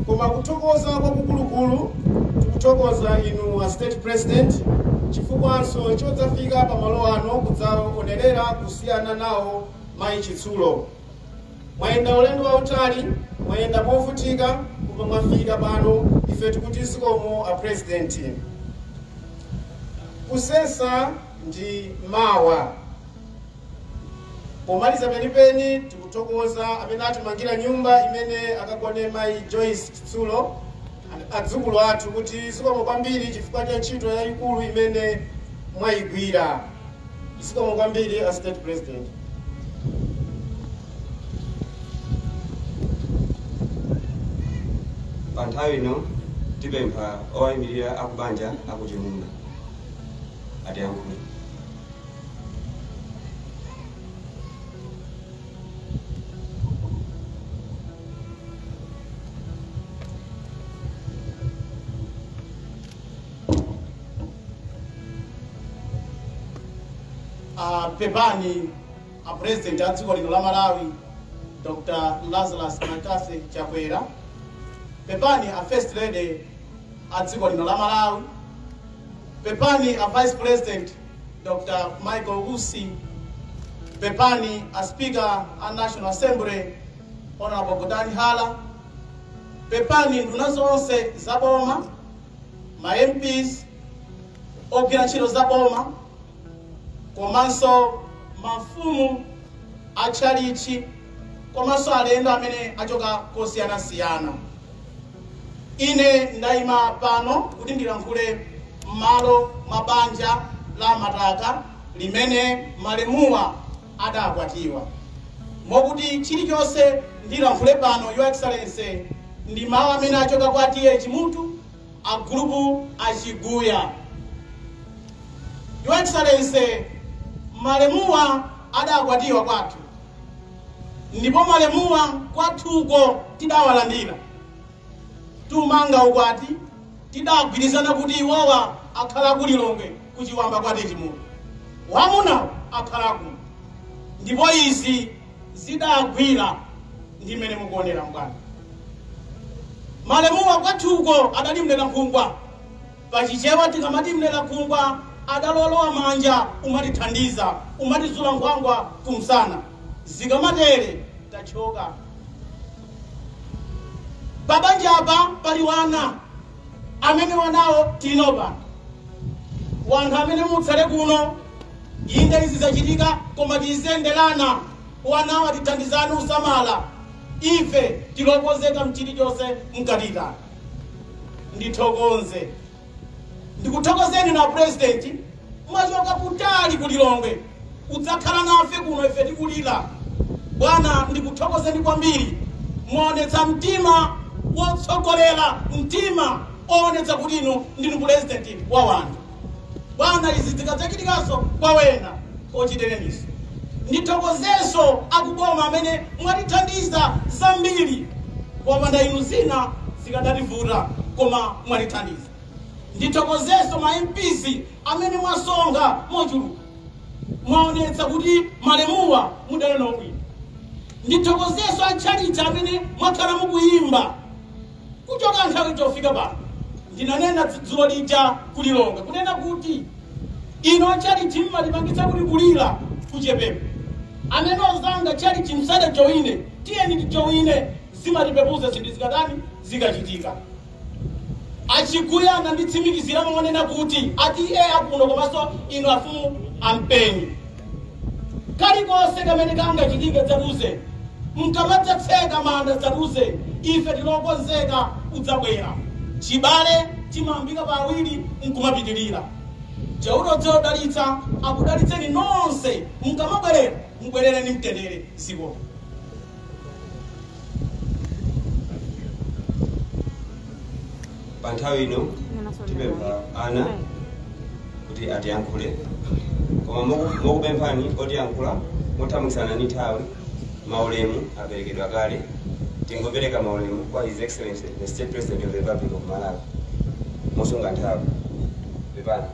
Koma kuthokoza kwakukulukulu tikuthokoza inu a State President, chifukwanso chodzafika pamalo ano kudzaonerera kusiyana nawo Mayi Chitsulo. Mwayenda ulendo wautali, mwayenda movutika, koma mwafika pano. Ife tikuti zikomo a President. Kusesa ndi mawa. Pomaliza penipeni, tikuthokoza amene atimangira nyumba imene akagone Mayi Joyce Chitsulo, adzukulu athu, kuti zikomo kwambiri chifukwa cha ntchito yayikulu imene mwayigwira. Zikomo kwambiri a State President. Pa nthawi ino tipempha owayimirira akubanja akuchimuna atiyankhule. Pepani a President a dziko lino la Malawi, Dr. Lazarus McCarthy Chakwera. Pepani a First Lady a dziko lino la Malawi. Pepani a Vice President Dr. Michael Usi. Pepani a Speaker a National Assembly, Honorable Gotani Hala. Pepani nduna zonse za boma, ma MPs, ogwira ntchito za boma, komanso mafumu atchalichi, komanso alendo amene achoka kosiyanasiyana. Ine ndayima pano kuti ndilankhule m'malo mwa banja la Mataka limene malemuwa adakwatiwa, mokuti chilichonse ndilankhule pano, Your Excellency, ndi mawu amene achoka kwa T/A Chimutu, a gulupu achiguya. Your Excellency, malemuwa adakwatiwa kwathu, ndipo malemuwa kwathuko tidawalandira. Tumanga ukwati tidagwirizana kuti iwowa akhala kulilongwe kuchiwamba kwa Chimutu, wamunawo akhala kuno, ndipo izi zidagwira ndi mmene mukuonera mbwana. Malemuwa kwathuko adali mlera nkhungwa. Pachichewa tikamati mlera nkhungwa, adalolowa manja, umatithandiza, umatizula nkhwangwa kumsana. Zikamatere tachoka. Pabanja apa pali wana amene wanawo tinopa wanthu amene mutsale kuno. Inde izi zachitika, koma tizenderana, wanawo atithandizani usamala. Ife tilokozeka mchilichonse mkatita. Ndithokoze, ndikuthokozeni na President, mwachoka kutali kulilongwe udzakhala nafe kuno ife tikulira. Bwana, ndikuthokozeni kwambiri, muonetsa mtima wotsogolera, mtima oonetsa kuti inu ndinu President wa wanthu. Bwana, izi zikadzachitikanso kwa wena, ochitereniso. Ndithokozenso akuboma amene mwatithandiza zambiri. Popanda inu zina zikadativuta, koma mwatithandiza. Ndithokozenso ma MPs amene mwasonga mochuluka, mwaonetsa kuti malemuwa mudali nobwino. Ndithokozenso atchalitchi amene mwakhala mukuyimba kuchoka nthawi chofika pano. Ndinanena dzulo lija kulilonga kunena kuti ino atchalitchi mmatipangitsa kuti kulira kuchepepo. Amene ozanga tchalitchi msadajoine, tiyeni tijoine, zimatipepuza zinthu zikatani zikachitika. Achiguyana nditsimikizira monena kuti ati iye akuno komanso ino afumu ampenyi kalikonse kamene kangachitike dzatuze mkamadzatseka manda dzatuze ife tilokonzeka udzabwera. Chibale chimayambika pawiri nkumapitirira. Chauta dzodalitsa akudalitseni nonse, mkamabwerera mubwerere ni mtendere. Ziko pa nthawi ino tipempha ana kuti atiyankhule, koma mokupemphani otiyankhula mothamangitsana ndi nthawi. Maulemu aperekedwa kale, tingopereka maulemu kwa His Excellency the State President of the Republic of Malawi mosunga nthawi. Pepani.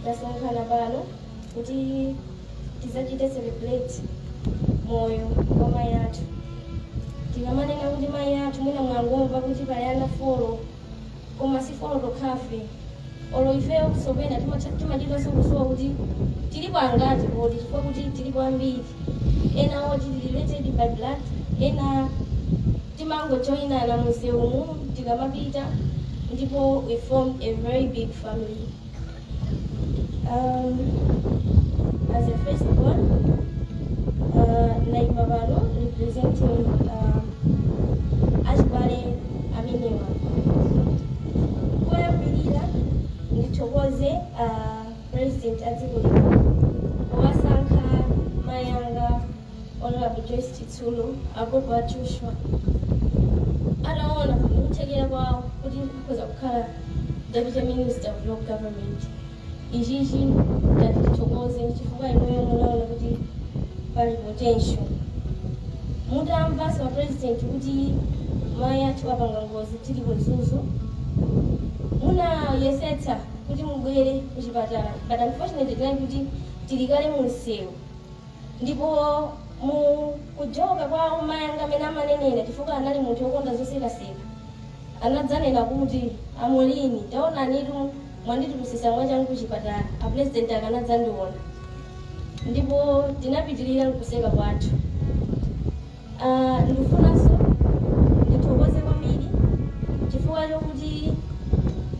Tasonkhana pano kuti tidzachite celebrate moyo wa mayi athu. Tikamanena kuti mayi athu, mwina mwangomva kuti pali ana 4, koma si 4 tokhafe. Olo ifeyo kusopena timachitanso kusowa kuti tilipo angati kodi, chifukwa kuti tilipo ambiri. Ena oti related by blood, ena timangojoyinana musewumu tikamapita, ndipo we formed a very big family. As a firstborn, naima pano representing achibale amenewa. Koyambirira ndithokoze President a dziko lino powasankha mayanga Honorable Joyce Chitsulo, agogo a Joshua. Adaona ndikuthekera kwawo kuti akhoza kukhala Deputy Minister of Local Government. Ichichi ndati tithokoze chifukwa inuyo munaona kuti pali potential. Mutamvanso wa President kuti mayi athu apanga ngozi tili ku Mzuzu, munayesetsa kuti mubwere kuchipatala, but unfortunately tinali kuti tilikale mu msewu. Ndipo mu kujoka kwa mayi anga amene amanenera, chifukwa anali munthu wokonda zosekaseka, anadzanena kuti amulini taonanitu mwanditulutsisa mwachangu kuchipatala, a President akanadzandiona. Ndipo tinapitirira nkuseka kwathu. Ndifunanso ndithokoze kwambiri chifukwa chokuti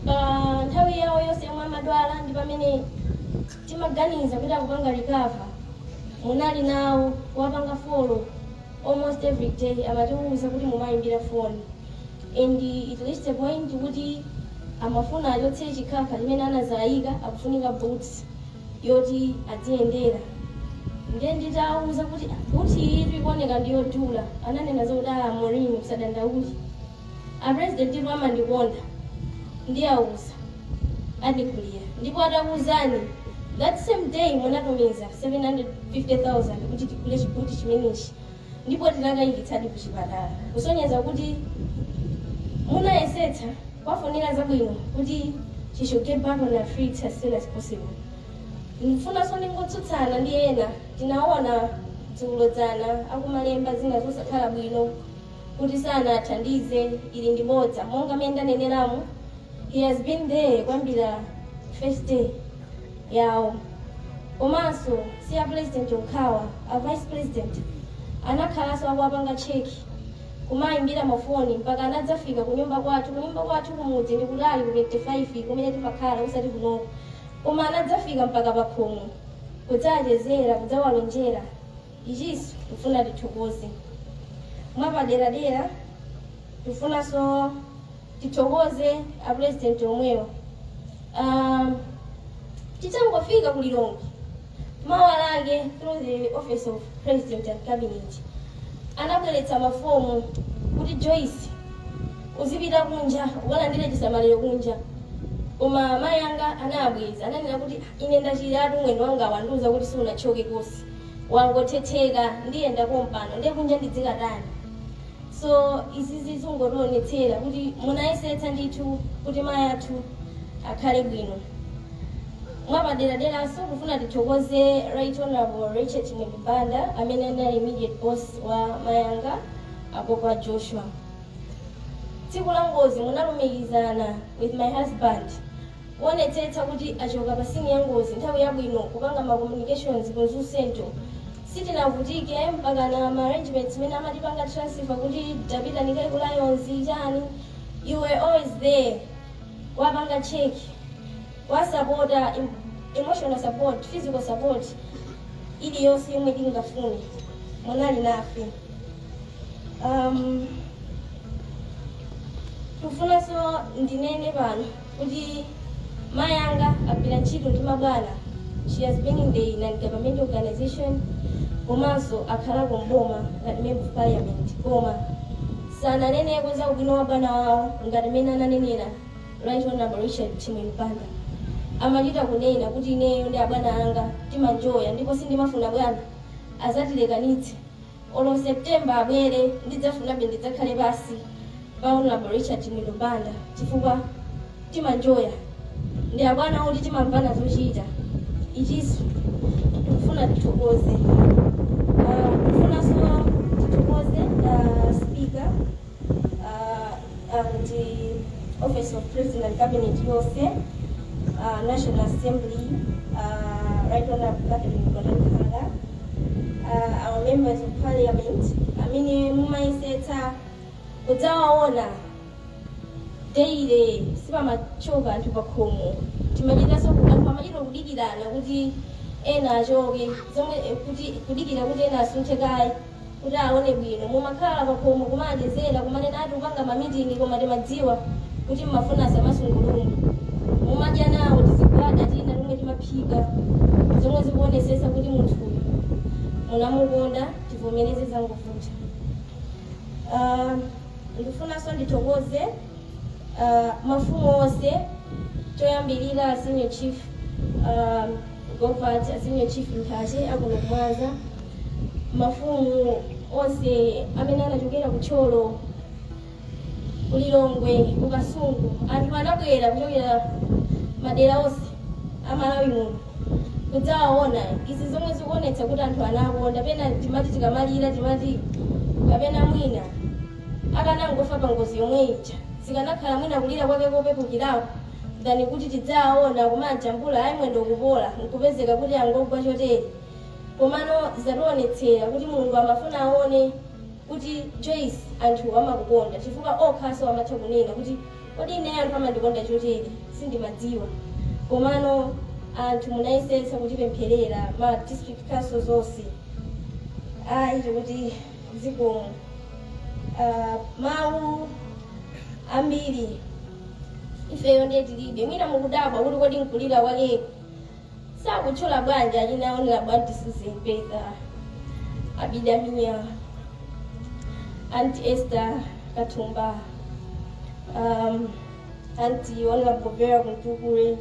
pa nthawi yawo yonse yomwe amadwala ndi pamene timaganiza kuti akupanga recover, munali nawo kuwapanga follow almost every day. Amatiwuza kuti mumayimbira foni, and it reached a point kuti amafuna achotse chikhakha chimene anazayika, akufunika boots yoti adziyendera. Ndiye nditawuza kuti boot iyi ikuoneka ndiyodula, ananena zokuti ah, Maureen, musadandaule, a President itu amandikonda, ndiyawuza andigulira. Ndipo atakuwuzani, that same day munatumiza 750,000 kuti tigule chibuti chimenechi, ndipo tinakayikitsadi kuchipatala, kusonyeza kuti munayesetsa kwafunira zabwino kuti she should get back on her feet as soon as possible. Ndifunanso ndingotsutsana ndi ena tinaona dzulo dzana akumalemba zina zosakhala bwino kuti sanathandize. Ili ndi bodza. Monga mmene ndaneneramo, he has been there kuyambira first day yawo. Komanso si a President okhawa, a Vice President anakhalanso akuwapanga check, kumayimbira mafoni mpaka anadzafika kunyumba kwathu. Kunyumba kwathu kumudzi ndi kutali, ku 25 kumene timakhala, usati kunoko, koma anadzafika mpaka pakhomo kudzachezera, kudzawalonjera. Ichinso kufuna tithokoze mwapaderadera. Tifunanso tithokoze a president omwewo. Titangofika ku Lilongwe, mawa lake, through the Office of President and Cabinet, anabweretsa mafomu kuti Joyce uzipita kunja, ukalandire chisamaliro kunja. Koma mayi anga anabweza, ananena kuti ine ndachiratu, mwendo wanga wandiuza kuti siunachoke kosi, wangothetheka, ndiyenda kompano, ndiye kunja ndidzikatani? So izizi zingotionetsera kuti munayesetsa ndithu kuti mayi athu akhale bwino. Mwapaderaderanso kufuna tithokoze Right Honorable Richard Chimwendo Banda, amene anali immediate boss wa mayanga apo kwa Joshua. Tsiku la ngozi munalumikizana with my husband kuonetsetsa kuti achoka pa scene ya ngozi nthawi yabwino, kupanga ma communications ku Mzuzu Central. Sitinavutike mpaka na ma arrangements mene amatipanga transfer kuti tapita nikai ku Lions chani. You were always there, wapanga check, wasapota, emotional support, physical support, iliyonse yomwe tingafune, munali nafe. Tifunanso ndinene pano kuti mayi anga agwira ntchito ndi mabwana. She has been in the non-government organization, komanso akhalako mboma ngati member of parliament, koma sananeneko za ubwino wa bwana wawo ngati mmene ananenera Right Honorable Richard Chimwendo Banda. Amachita kunena kuti ineyo ndi abwana anga timanjoya, ndipo sindimafuna bwana azatilekanitse. Olo September abwere, ndidzafunabe ndidzakhale pasi pa Honorable Richard Chimwendo Banda, chifukwa timanjoya ndi abwana oti timamvana zochita. Ichiso tikufuna tithokoze. Kufunanso tithokoze Speaker and the Office of President and Cabinet yonse, National Assembly, Right Honorable Catherine Gotani Hara, our members of parliament amene mumayesetsa kudzawaona daily, sipamachoka anthu pakhomo. Timachitanso anthu amachita kudikirana kuti ena achoke zomwe kuti kudikira kuti ena asunthe kaye kuti aone bwino. Mumakhala pakhomo kumachezera, kumanena ati upanga ma meeting, koma timadziwa kuti mmafuna asamasungulumwe. Mumadya nawo tizigwada tina tomwe timaphika, zomwe zikuonesesa kuti munthuyu munamukonda. Tivomereze, zangovuta. Ndifunanso ndithokoze mafumu onse, choyambirira Senior Chief Govert, Senior Chief Nthache akuno kumwaza, mafumu onse amene anachokera kuThyolo, kuLilongwe, kuKasungu. Anthu anabwera kuchokera madera onse aMalawi muno kudzawaona. Izi zomwe zikuonetsa kuti anthu anakonda. Pena timati tikamalira timati kapena mwina akanangofa pa ngozi yomwe ija, zikanakhala mwina kulira kwake kopepukirapo than kuti tidzawaona kumajambula, ayi, mwendo kupola, nkupezeka kuti angogwa chotere. Komano zationetsera kuti Mulungu amafuna aone kuti Joyce, anthu amakukonda, chifukwa okhaso amatha kunena kuti kodi ine anthu amandikonda chotere sindimadziwa. Komano anthu munayesetsa kutipempherera, ma district council zonse. Ayi, tikuti zikomo. Mawu ambiri ifeyo ndiye tilibe. Mwina mukudabwa kuti kodi nkulira kwakeko sakutchula bwanji achinaonera bwanji Susan Petha, Abidamia, Auntie Esther Katumba, Auntie Honorable Vera Kuntukule,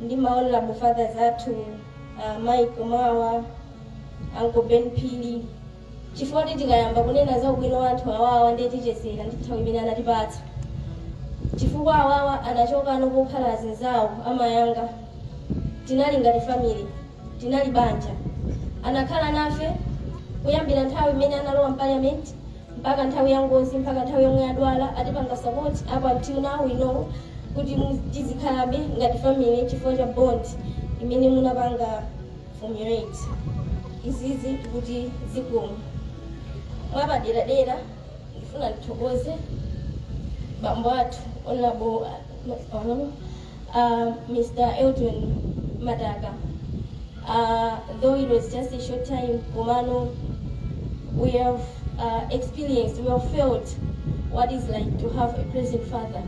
ndi ma honorable fathers athu, Michael Mawa, Uncle Ben Pili, chifukwa kuti tikayamba kunena za ubwino wa anthu awawa ndiye tichezera ndi nthawi imene anatipatsa, chifukwa awawa anachoka nokukhala azinzawo amayanga. Tinali ngati family, tinali banja. Anakhala nafe kuyambira nthawi imene analowa m'parliament mpaka nthawi ya ngozi, mpaka nthawi yomwe adwala, atipanga support. Up until now we know kuti tizikhalabe ngati family chifukwa cha bond imene munapanga formulate. Izizi tikuti zikomo. Mwapaderadera ndifuna ndithokoze bambo athu Honorable Mr. Elton Mataka. Though it was just a short time, komano we have experienced, we have felt what is like to have a present father.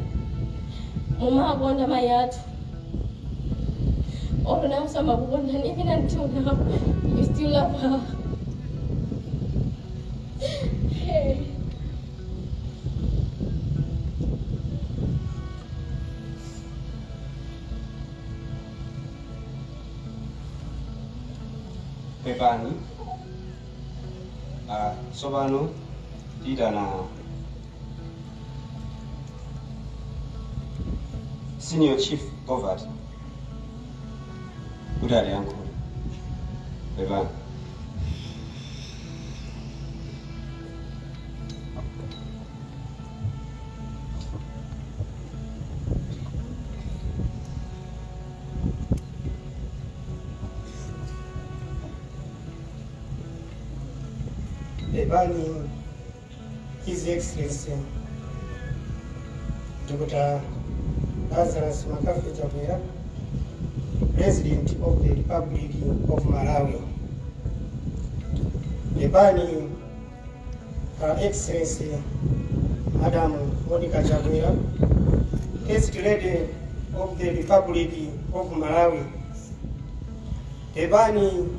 Mumakonda mayi athu. Olo nawonso amakukondani, even until now, you still love her. Hey. Pepani, tsopano tiyitana Senior Chief Govert kuti atiyankhule. Pepani. Pepani, His Excellency Dr. Lazarus McCarthy Chakwera, President of the Republic of Malawi. Pepani, Her Excellency Madam Monica Chakwera, First Lady of the Republic of Malawi. Pepani,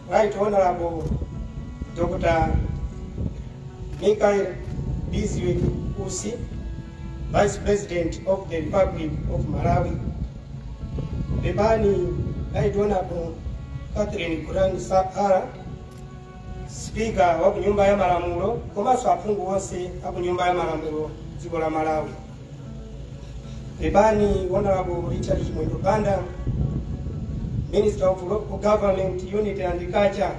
Right Honorable Dr. Michael Bizwick Usi, Vice President of the Republic of Malawi. Pepani, Right Honorable Catherine Gotani Hara, Speaker wa Nyumba ya Malamulo, komanso aphungu onse a ku Nyumba ya Malamulo dziko la Malawi. Pepani, Honorable Richard Chimwendo Banda, Minister of Local Government, Unity and Culture,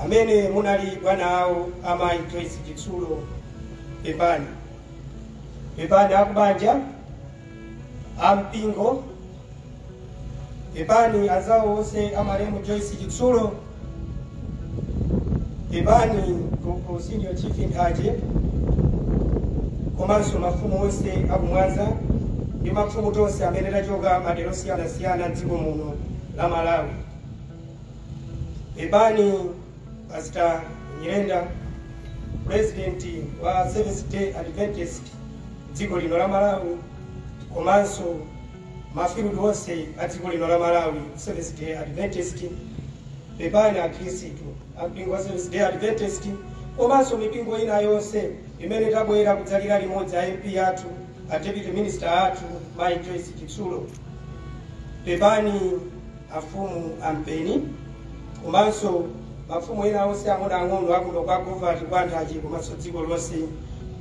amene munali bwana awo amayi Joyce Chitsulo. Pepani. Pepani akubanja, ampingo, pepani azawo onse amalemu Joyce Chitsulo, pepani ku Senior Chief Nthache, komanso mafumu onse akumwanza ndi mafumu tonse amene tachoka madera osiyanasiyana mdziko muno la Malawi. Pepani Pastor Nyirenda, President wa Seventh Day Adventist dziko lino la Malawi, komanso mafield onse a dziko lino la Malawi Seventh Day Adventist. Pepani akhristu ampingo wa Seventh Day Adventist, komanso mipingo ina yonse imene tabwera kudzalira limodzi a MP athu, a Deputy Minister athu Mayi Joyce Chitsulo. Pepani afumu ampeni, komanso mafumu ena onse ang'onoang'ono akuno kwa Govati, kwa Nthache, komanso dziko lonse.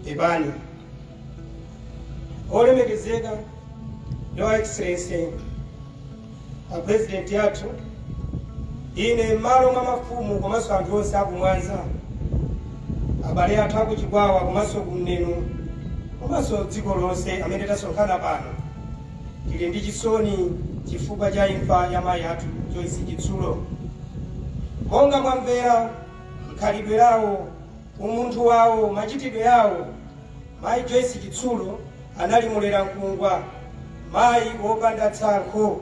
Pepani. Olemekezeka Your Excellency a President yathu, ine m'malo mwa mafumu komanso anthu onse akumwanza, abale athu akuchikwawa komanso kumneno komanso dziko lonse amene tasonkhana pano, tili ndi chisoni chifukwa cha imfa ya mayi athu Joyce Chitsulo. Monga mwamvera mkhalidwe lawo, umunthu wawo, machitidwe yawo, mayi Joyce Chitsulo anali mulera mkungwa, mayi wopanda tsankho.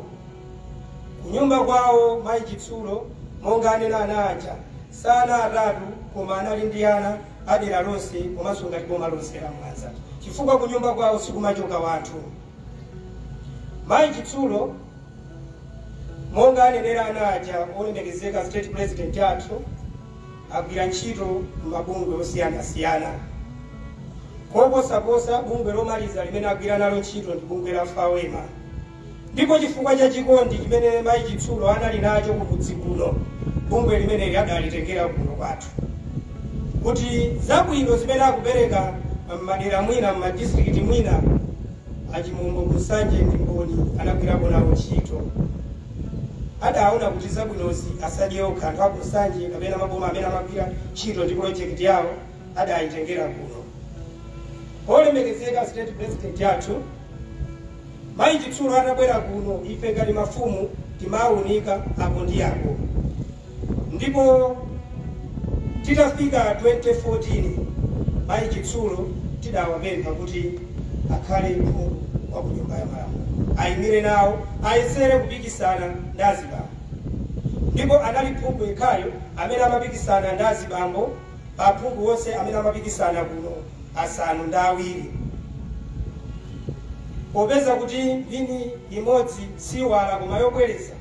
Kunyumba kwawo mayi Chitsulo, monga anena ana aja, sana atatu, koma anali ndi ana adera lonse komanso ngati boma lonse la Mwanza, chifukwa kunyumba kwawo sikumachoka wanthu. Mayi Chitsulo, monga anenera ana aja, olemekezeka State President athu, agwira ntchito m'mabungwe osiyanasiyana. Koposaposa bungwe lomaliza limene agwira nalo ntchito ndi bungwe la FAWEMA. Ndipo chifukwa cha chikondi chimene mayi Chitsulo anali nacho kumudzi kuno, bungwe limeneli adalitengera kuno kwathu, kuti zabwino zimene akupereka m'madera mwina, m'madistrikiti mwina, achimombo kusanje ndi mboni anagwirako nawo ntchito. Adaona kuti zabwinozi asadye okha anthu akusanje kapena maboma amene amagwira ntchito ndi project yawo, adayitengera kuno. Olemekezeka State President yathu, mayi Chitsulo atabwera kuno, ife ngati mafumu timawunika apo ndi apo. Ndipo titafika 2014, mayi Chitsulo tidawapempha kuti akhale mphungu wa ku Nyumba ya Malamulo, ayimire nawo, ayesere kupikisana ndi azibambo. Ndipo anali phungu yekhayo amene amapikisana ndi azibambo Aphungu onse amene amapikisana kuno 7. Popeza kuti mphini imodzi siwala koma yobwereza,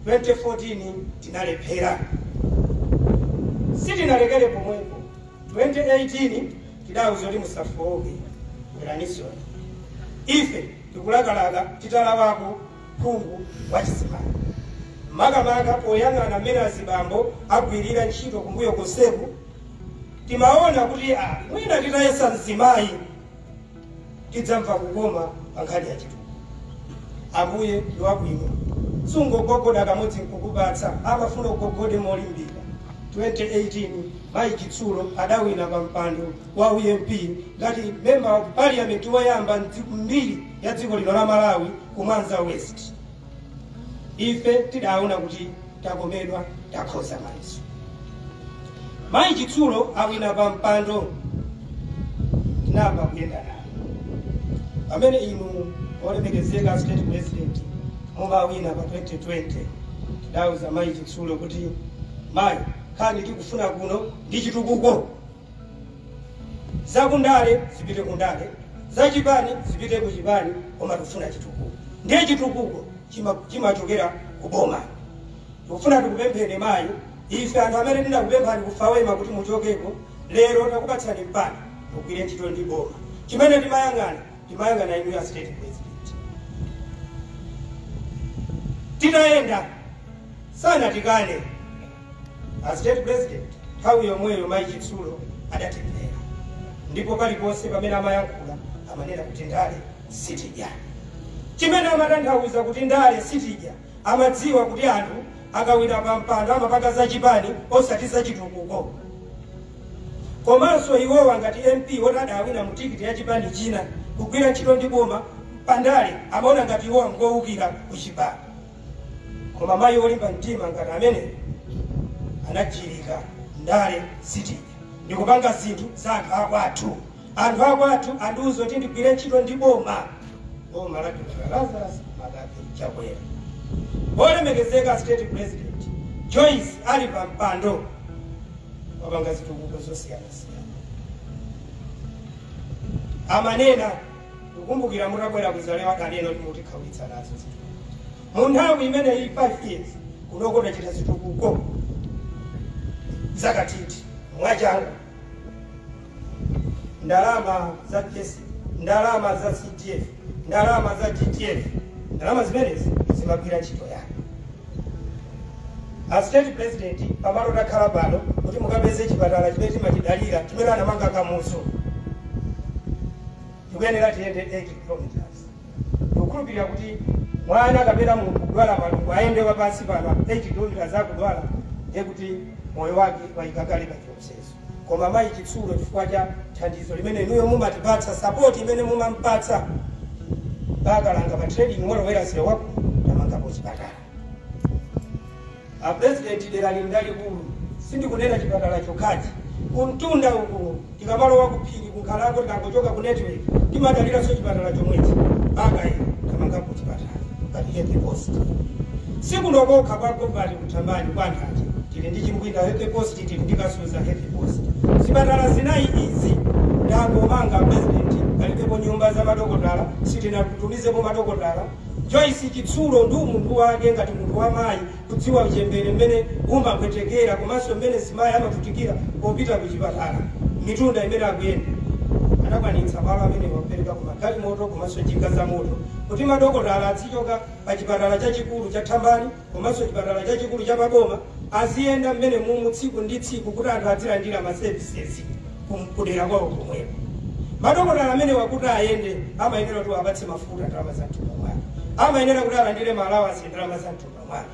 2014 tinalephera. Sitinalekere pomwepo. 2018 tidawuza kuti musafowoke, bweranisoni. Ife tikulakalaka titalawako phungu wachizimayi, makamaka poyang'ana mmene azibambo agwirira ntchito kumbuyo konseku. Timaona kuti mwina titayesa mzimayi tidzamva kukoma pa nkhani ya chitukuko. Ambuye ndi wabwino, sungogogoda kamodzi nkukupatsa, amafuna ugogode molimbika. 2018 Mayi Chitsulo adawina pa mpando wa MP ngati member of parliament woyamba mbiri ya dziko lino la Malawi ku Mwanza West. Ife tidaona kuti takomedwa, takhoza mayeso. Mayi Chitsulo awina pa mpando, tinayamba kuyenda naye. Pamene inu olemekezeka state president mumawina pa 2020, tidawuza Mayi Chitsulo kuti mayi, khani tikufuna kuno ndi chitukuko, zakundale zipite kundale, zachipani zipite kuchipani, koma tikufuna chitukuko. Ndiye chitukuko chimachokera kuboma. Tikufuna tikupempheni mayi, ife anthu amene tinakupemphani kufawema kuti muchokeko, lero takupatsani mpando mugwire ntchito ndi boma. Chimene timayang'ana inu ya state president. Titayenda sanatikane a state president. Nthawi yomweyo Mayi Chitsulo adatimvera, ndipo paliponse pamene amayankhula amanena kuti ndale sitidya. Chimene amatanthauza kuti ndale sitidya, amadziwa kuti anthu akawina pa mpando amapanga zachipani osati zachitukuko. Komanso iwowa ngati MP woti adawina mu tikiti ya chipani china kugwira ntchito ndi boma pandale, amaona ngati iwowa ngowukira kuchipani. Koma mayi olimba mtima ngati amene anachirika ndale sitidya, ndikupanga zinthu za anthu akwathu. Anthu akwathu andiuza kuti ndigwire ntchito ndi boma, boma la Dr. Lazarus McCarthy Chakwera. Olemekezeka state president, Joyce ali pa mpando wapanga zitukuko zosiyanasiyana. Amanena, kukumbukira mutabwera kuzalewa kaneno kuti mutikhawitsa nazo zitukuko mu nthawi imeneyi 5 years kunoko tachita zitukuko zakatiti mwachangu. Ndalama za GS, ndalama za CDF, ndalama za GTF, ndalama zimenezi zimagwira ntchito yake. A state president, pamalo takhala pano, kuti mukapeze chipatala chimene timachidalira chimene anamanga Kamuzu, tikuyenera tiyende 8 kilometers. Ndikukhulupirira kuti mwana kapena munthu kudwala malungo ayende wapansi pano 8 kilometers akudwala, ndiye kuti moyo wake wayikakale pa chiopsezo. Koma Mayi Chitsulo, chifukwa cha thandizo limene inuyo mumatipatsa, support imene mumampatsa, pakalanga pa trading molowera wako tamangapo chipatala. A president, dera lili lalikulu, sindikunena chipatala chokhachi. Kumtunda uku tikamalowa kuphiri kunkhalango, tikangochoka ku network timadaliranso chipatala chomwechi. Mpaka ino tamangapo chipatala pali health post. Sikunokokha kwa Govati kuthambani kwa Nthache tili ndi Chimbwinda health post, tili ndi Kasuza health post. Zipatala zinayi izi ndangomanga, president, palibepo nyumba za madokotala, sitinatumizepo madokotala. Joyce Chitsulo ndi umunthu wake ngati munthu wamayi, kudziwa uchembere mmene umapwetekera komanso mmene zimayi amavutikira popita ku chipatala mitunda imene akuyenda, anakwanitsa malo amene wakupereka ku magalimoto komanso njinga za moto kuti madokotala azichoka pa chipatala chachikulu cha Thambani komanso chipatala chachikulu cha Paboma, aziyenda mmene mumu tsiku ndi tsiku kuti anthu azilandira ma services kudera kwawo komweko. Madokotala amene wakuti ayende amayenera kuti apatse mafuta, ndalama za mthumba mwake, amayenera kuti alandire ma allowance, ndalama za mthumba mwake.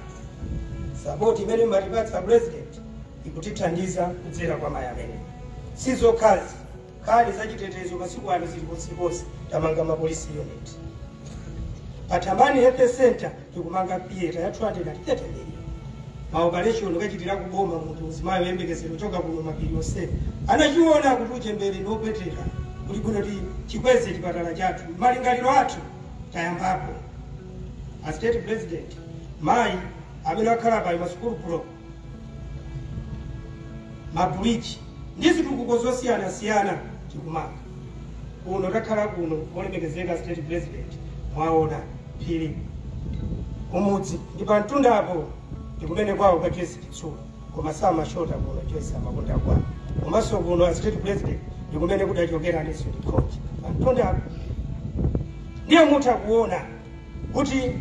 Support imene mmatipatsa, president, ikutithandiza kudzera kwa mayi amene. Sizokhazi, nkhani zachitetezo masiku ano zili ponseponse. Tamanga ma police unit pa Thambani Health Center, tikumanga theatre ya 230 million. Ma operation kachitira kuboma, munthu uzimayi woyembekezera kuchoka kuno mapiri onse anachiona kuti uchembere ndi wopweteka, kuti bwino ti chikweze chipatala chathu. Malingaliro athu tayambapo. A state president, mayi amene akhala pa masukulu block, mabridge Ndi zitukuko zosiyanasiyana tikumanga. Kuno takhala kuno, olemekezeka State President, mwaona phiri kumudzi ndi pamtundapo ndi kumene kwawo kwa Joyce Chitsulo, koma samashota kuno. Joyce amakonda kwawo. Komanso kuno a State President ndi kumene kudachokera Nelson Khonje, pamtundapo. Ndiye mutha kuona kuti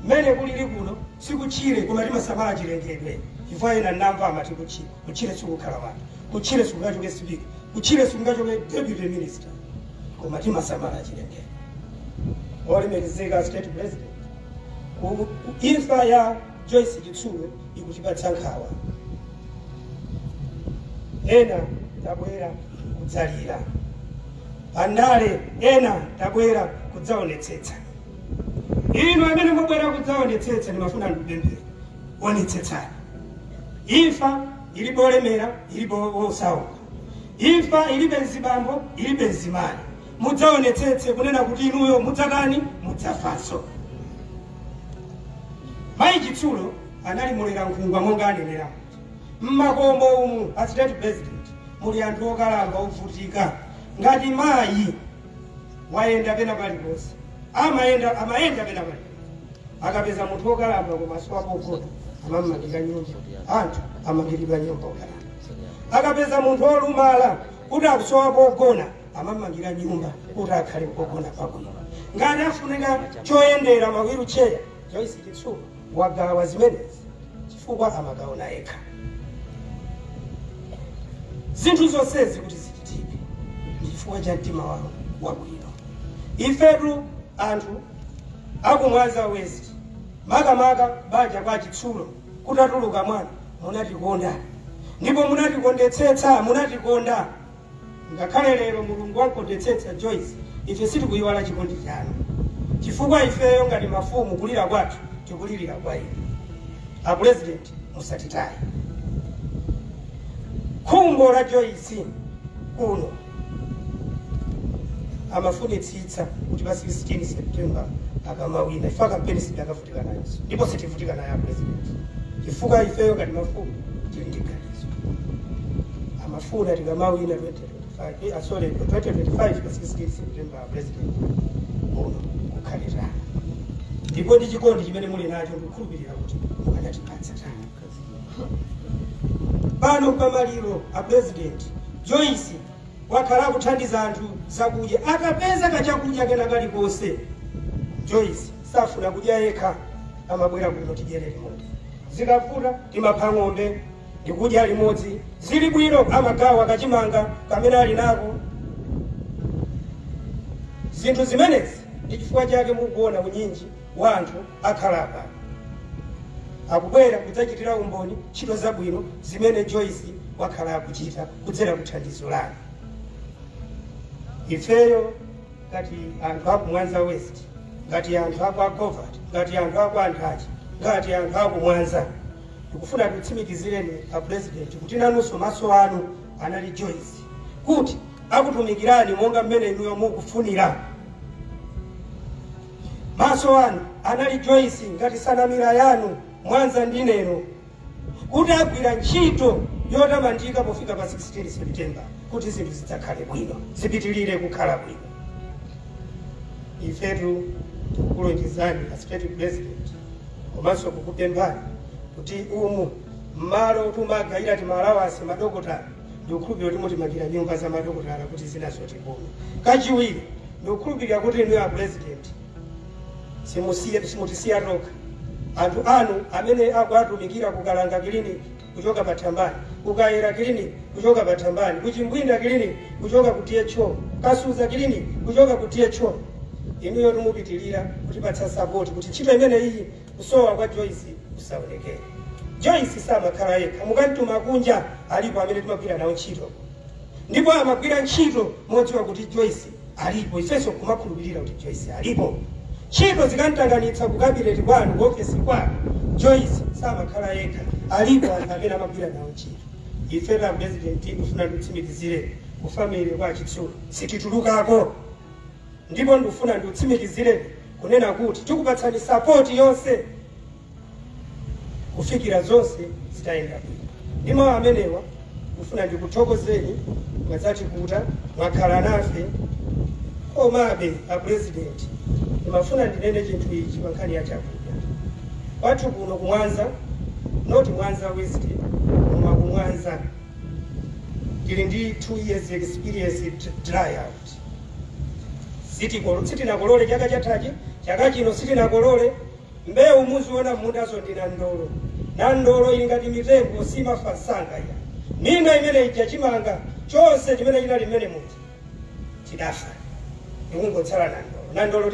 mmene kulili kuno sikutchire, koma timasamala chilengedwe, chifukwa ena namva amati kutchire, kutchire sikukhala wanthu, kutchire sikungachoke speaker, kutchire sikungachoke deputy minister, koma timasamala chilengedwe. Olemekezeka State President, imfa ya Joyce Chitsulo ikutipatsa nkhawa. Ena tabwera kudzalira pandale, ena tabwera kudzaonetsetsa. Inu amene mubwera kudzaonetsetsa, ndimafuna ndikupemphera, onetsetsani. Imfa ilibe olemera, ilibe osauka. Imfa ilibe mzibambo, ilibe mzimayi. Mudzaonetsetse kunena kuti inuyo mudzakani, mudzafanso. Mayi Chitsulo anali mulera nkhungwa, monga anenera. Mmakombo umu, a State President, muli anthu okalamba ovutika. Ngati mayi wayenda pena paliponse, amayenda, amayenda pena paliponse, akapeza munthu wokalamba koma siwapogona, amammangira nyumba. Anthu amangiridwa nyumba okalamba. Akapeza munthu olumala kuti akusowa pogona, amammangira nyumba kuti akhale pogona pabwino. Ngati afunika choyendera, ma wheelchair, Joyce Chitsulo wagawa zimenezi, chifukwa amagaona yekha. Zinthu zonsezi kuti zichitike ndi chifukwa cha mtima wawo wabwino. Ifetu anthu akumwanza West, makamaka banja kwa Chitsulo, kutatuluka mwana, munatikonda ndipo munatikondetsetsa, munatikonda. Ngakhale lero Mulungu wankondetsetsa Joyce, ife sitikuyiwala chikondi chanu, chifukwa ifeyo ngati mafumu kulira kwathu tikulirira kwa inu. A President, musatitaye. Khumbo la Joyce kuno, amafunitsitsa kuti pa 16 September akamawina, ife kampeni sitakavutika nayo ndipo sitivutika nayo, a President, chifukwa ifeyo ngati mafumu tili ndi ganizo. Amafuna tikamawina 2025, sorry, 2025 pa 16 September, a President, kuno kukhalirana. Ndipo ndi chikondi chimene muli nacho, ndikukhulupirira kuti mukanatipatsa tani pano pamaliro. A President, Joyce wakhala akuthandiza anthu zakudya. Akapeza kachakudya kena kalikonse, Joyce safuna kudya yekha, amabwera kuno tidyere limodzi. Zikavuta timapha ng'ombe ndikudya limodzi. Zili bwino amagawa kachimanga kamene ali nako. Zinthu zimenezi ndi chifukwa chake mukuona unyinji wa anthu akhala apa akubwera kudzachitira umboni ntchito zabwino zimene Joyce wakhala akuchita kudzera kuthandizo lake. Ifeyo ngati anthu aku Mwanza West, ngati anthu aku Agovati, ngati anthu aku Anthachi, ngati anthu aku Mwanza, ndikufuna ndikutsimikizireni a President kuti nanunso maso anu anali Joyce, kuti akutumikirani monga mmene inuyo mukufunira. Maso anu anali Joyce ngati sanamira yanu Mwanza ndineno, kuti agwira ntchito yotamandika pofika pa 16 September, kuti zinthu zidzakhale bwino, zipitilire kukhala bwino. Ifetu tikukulonjezani a State President, komanso kukupemphani kuti umu mmalo tumagayira tima allowance madokotala, ndikukhulupirira kuti mutimangira nyumba za madokotala kuti zinazo tipume. Kachiwiri, ndikukhulupirira kuti inuyo a President simutisiya tokha. Anthu anu amene akuatumikira kukalanga Clinic kuchoka pa Thambani, kukayera Clinic kuchoka pa Thambani, kuchimbwinda Clinic kuchoka ku THO, Kasuza Clinic kuchoka ku THO, inuyo tumupitilira kutipatsa support kuti ntchito imene iyi, kusowa kwa Joyce kusaonekere. Joyce samakhala yekha. Mukantuma kunja, alipo amene timagwira nawo ntchito, ndipo amagwira ntchito modziwa kuti Joyce alipo. Ifenso kumakhulupirira kuti Joyce alipo. Ntchito zikantanganitsa ku cabinet kwanu, ku ofesi kwanu, Joyce samakhala yekha, alipo anthu amene amagwira nawo ntchito. Ife ta President ndifuna ndikutsimikizire, ku family kwa Chitsulo sititulukako, ndipo ndikufuna ndikutsimikizire kunena kuti tikupatsani support yonse kufikira zonse zitayenda bwino. Ndi mawu amenewa Kufuna ndikuthokozeni mwadzatikuta mwakhala nafe. Komabe a president, ndimafuna ndinene chinthu ichi pa nkhani ya chakudya kwathu kuno kumwanza, not Mwanza West koma kumwanza, tili ndi 2 years experience dry out. Sitinakolole chaka chathachi, chaka chino sitinakolole. Mbewu muziona mundazo ndi nandolo. Nandolo ili ngati mitengo, simafa msanga ya minda imene ija. Chimanga chonse chimene chinali mmene muti chidafa, ndikungotsala nandolo. Nandolo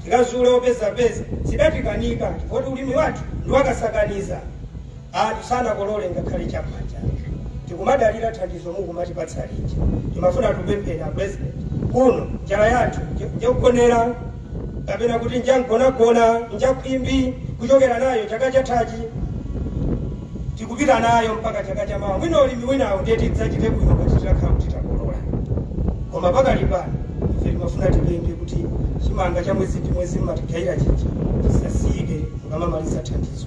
tikazule opezapeza zidatikanika chifukwa ulimi wathu ndiwakasakaniza. Anthu sanakolole ngakhale cham'manja, tikumadalira thandizo mukumatipatsa lija. Timafuna tupemphera president, kuno njala yathu njakugonera kapena kuti njangonagona, njakhwimbi, kuchokera nayo chaka chathachi tikupita nayo mpaka chaka chamawa. Mwina ulimi winawo ndiye tidzachite bwino ngati titakhala kuti takolola, koma pakali pano ife timafuna tipemphe kuti chimanga cha mwezi ndi mwezi mmatigayira chija chisasiyike mukamamaliza thandizo,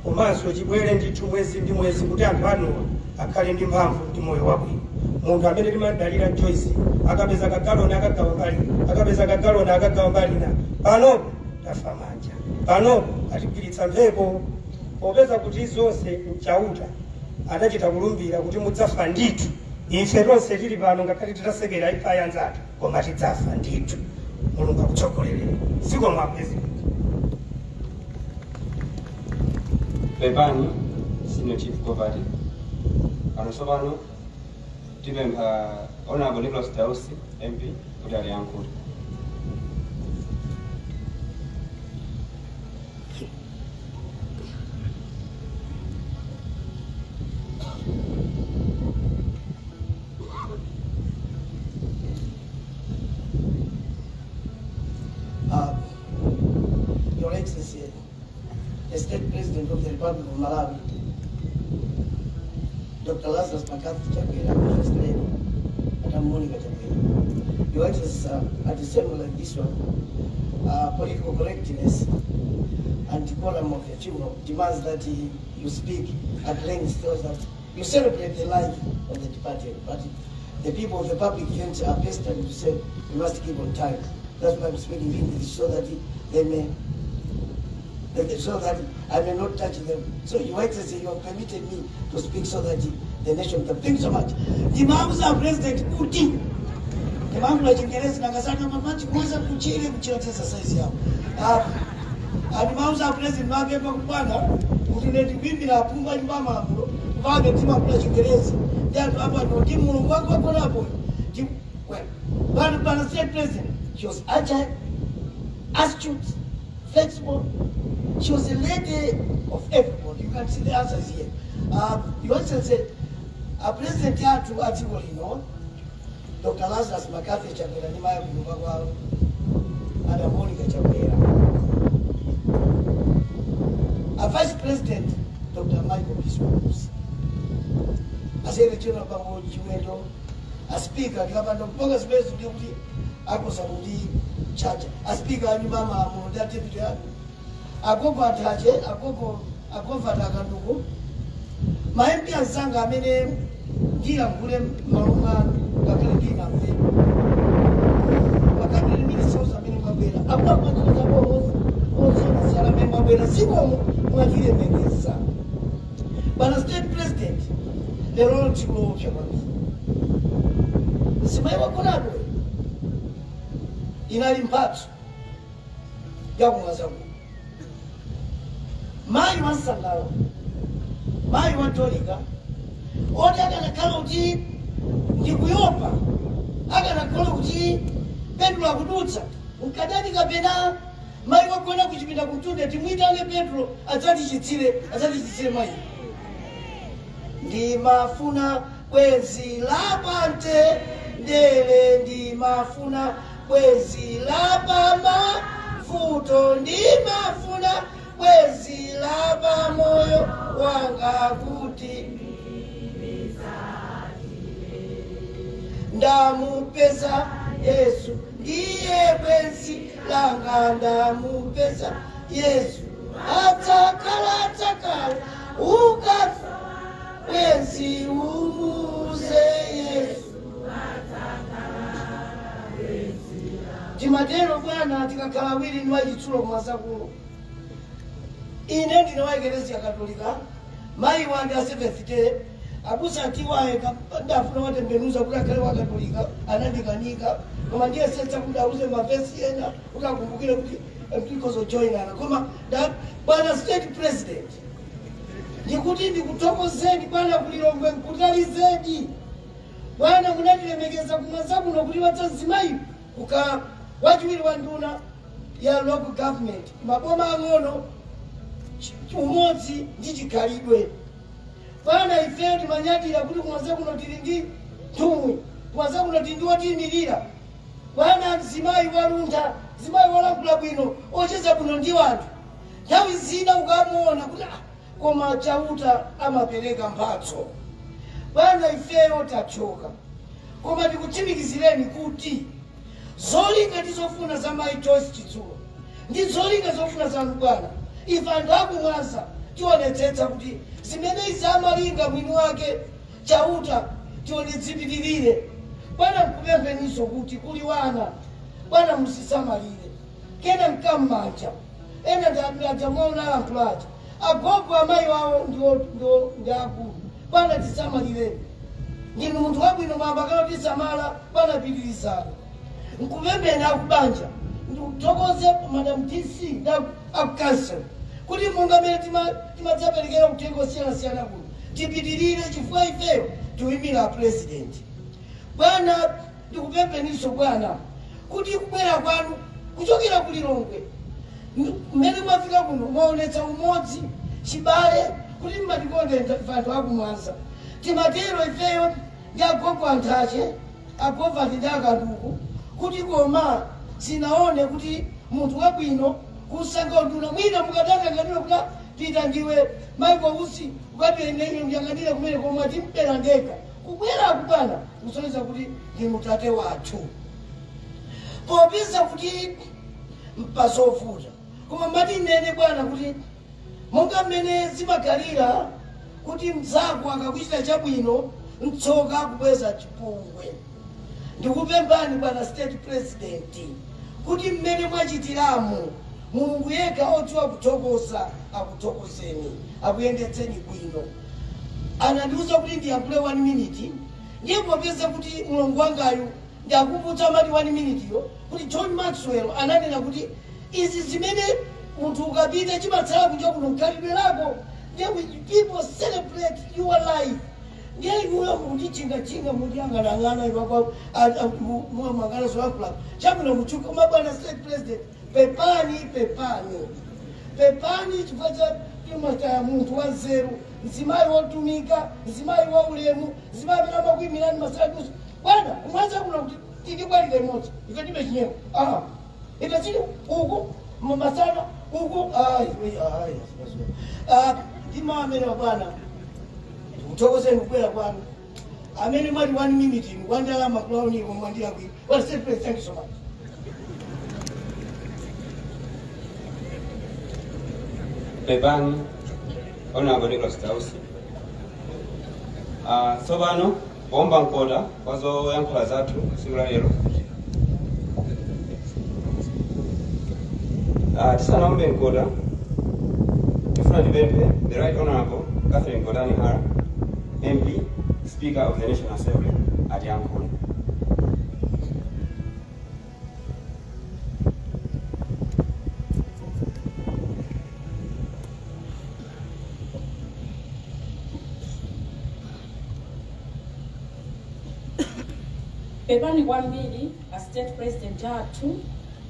komanso chibwere ndithu mwezi ndi mwezi kuti anthu anuwa akhale ndi mphamvu ndi moyo wabwino. Munthu amene timadalira Joyce, akapeza kagaloni akagawa mbali, akapeza kagaloni akagawa mbali na panopo tafa manja, panopo atigwiritsa mphepo. Popeza kuti zonse mchauta adachita kulumbira kuti mudzafa ndithu, ife tonse tili pano ngakhale titasekera imfa ya anzathu, koma tidzafa ndithu. Mulungu akutsogolereni. Zikomo president. Pepani Senior Chief Govati. Pano tsopano tipempha Honorable Nicholas Dausi MP kuti aliyankhule. Your Excellency, the State President of the Republic of Malawi, Dr. Lazarus McCarthy Chakwera, and First Lady, Madam Monica Chakwera. Your Excellency, at a ceremony like this one, political correctness and decorum of the funeral demands that you speak at length so that you celebrate the life of the departed. But the people of the public events are pestered to say we must keep on time. That's why I'm speaking English, so that they may, so that I may not touch them. So, Your Excellency, you have permitted me to speak so that the nation can. Thank you so much. Ndimauza President kuti ndimayankhula Chingerezi nakasaka mamachi kuweza kuchire kuchiratesa size yawo. Ndimauza President mapemba kubwana kuti ine ndikuimbira aphungu a nyumba malamulo kupange ndimayankhula Chingerezi ndi anthu apano ndi Mulungu wake wakonapo. Well, but State President, she was agile, astute, flexible. She was a lady of everybody. You can see the answers here. Your Excellency, President yathu a dziko lino, Dr. Lazarus McCarthy Chakwera ndi mayi kunyumba kwawo, Madam Monica Chakwera. A Vice President, Dr. Michael Biswa, a Secretary General Bambo Chiwendo, a Speaker ndikapanda mpaka zimene ndiye kuti akoza kuti chacha, a Speaker a nyumba malamulo ndi a deputy anu, agogo athache, agogo agovata akanduku, ma MP anzanga amene ndiyankhule m'malo mwanu ngakhale ndinamve, ma cabinet ministers amene mwabwera, akuluakulu osiyanasiyana amene mwabwera, zikomo mwatilemekeza. Bwana State President, lero tsiku loopsa kwambiri. Mzimayi wagonapo inali mphatso yakumwaza kuno, mayi wansangalo, mayi watolika, oti akanakhala kuti ndikuyopa, akanakhala kuti Petro akudutsa mkadati kapena mayi wagona kuchipinda kumtunda, timuyitane Petro adzatichitsire, adzatichitsire mayi. Ndimafuna bwenzi lapante ndele, ndimafuna bwenzi lapamavuto, ndimafuna bwenzi lapa moyo wanga kuti ndamupeza Yesu ndiye bwenzi langa, ndamupeza Yesu adzakhala, adzakhala ukafa bwenzi umusa. Timatero bwana tikakhala awiri ndi wachitsulo kumasa kuno. Ine ndine wa Eklezia Katolika, mayi wandi a Seventh Day, abusa atiwaye ndafuna watembenuza kuti akhale wa Katolika, anandikanika. Koma ndiyesetsa kuti auze mavesi ena kuti akumbukire kuti tikozojoinana. Koma bwana state president, ndikuti ndikuthokozeni bwana kulilongwe nkutalizeni. Bwana munatilemekeza kumwanza kuno kuti watsazimayi kuka wachiwiri wa nduna ya local government, maboma ang'ono umodzi ndi chikhalidwe. Bwana ifeyo timanyadira kuti kumwanza kuno tili ndi nthumwi, kumwanza kuno tili ndi wotiyimirira. Bwana mzimayi waluntha, mzimayi wolankhula bwino, ocheza bwino ndi wanthu. Nthawi zina ukamuona kuti koma chauta amapereka mphatso. Bwana ifeyo tachoka, koma tikutsimikizireni kuti zolinga ndi zofuna za mayi Joyce Chitsulo ndi zolinga zofuna zanu bwana, ife anthu akumwanza tionetsetsa kuti zimene izi amalinga mwini wake chauta tionetsipitirire. Bwana nkupempheninso kuti kuli wana bwana musisamalire kena mkam'manja ena ndajamwaona alankhulaja agogo amayi wawo ndi akulu. Bwana tisamalireni, ndinu munthu wabwino mwamba kana tisamala bwana pitirizani. Nkupempheni akubanja ndikuthokoze Madam DC ndi akukansel kuti monga mmene timadzaperekera uthenga osiyanasiyana kuno tipitirire chifukwa ifeyo tiwimira president. Bwana ndikupempheninso bwana kuti kubwera kwanu kuchokera kulilongwe mmene mwafika kuno mwaonetsa umodzi chibale kuti mmatikonde anthu akumwanza. Timatero ifeyo ndi agogo anthu ache agogo ati ndi akanduku kuti koma sinaone kuti munthu wabwino kusankha unduna mwina mukatangang'anira kuti pita ndiwe Michael Usi ukatienenye muyang'anire kumene koma timpera ndekha kubweraku bwana kusonyeza kuti ndi mutate wathu. Popeza kuti mpazovuta koma mati nene bwana kuti monga mmene zimakhalira kuti mzako akakuchita chabwino mtsoka akubweza chipongwe. Ndikupemphani bwana state president kuti mmene mwachitiramo Mulungu yekha odziwa kuthokoza akuthokozeni, akuyendetseni bwino. Anandiwuza kuti ndiyankhule 1 minute, ndiye popeza kuti mlongo wangayu ndakumbutsa amati 1 minute yo kuti John Maxwell ananena kuti izi zimene munthu ukapita chimatsala kunja kuno mkhalidwe lako, ndiye people celebrate your life. Ndiye inuyo mukundichinga-chinga mundiyang'anang'ana mwangana zolankhula chabwino muchuka. Koma bwana state president, pepani pepani pepani chifukwa cha timata munthu wanzeru, mzimayi wotumika, mzimayi wa ulemu, mzimayi amene amakuyimirani masaladuso. Bwana kumwanza kuno kuti tindibwalire imodzi ife tibe chinyengo ife tili uku masana uku ndima amene bwana ndikuthokozeni kubwera kwanu amene mwati 1 minute inu kwandalama kulauniko mwandira kwino. Bwana state president, thank you so much. Pepani Honorable Nicholas Dausi. Tsopano kuomba mkota kwa zoyankhula zathu tsiku la lero. Tisanaombe mkota tifuna tipemphe the Right Honorable Catherine Gotani Hara, MP, Speaker of the National Assembly, atiyankhule. Pepani kwambiri a state president athu,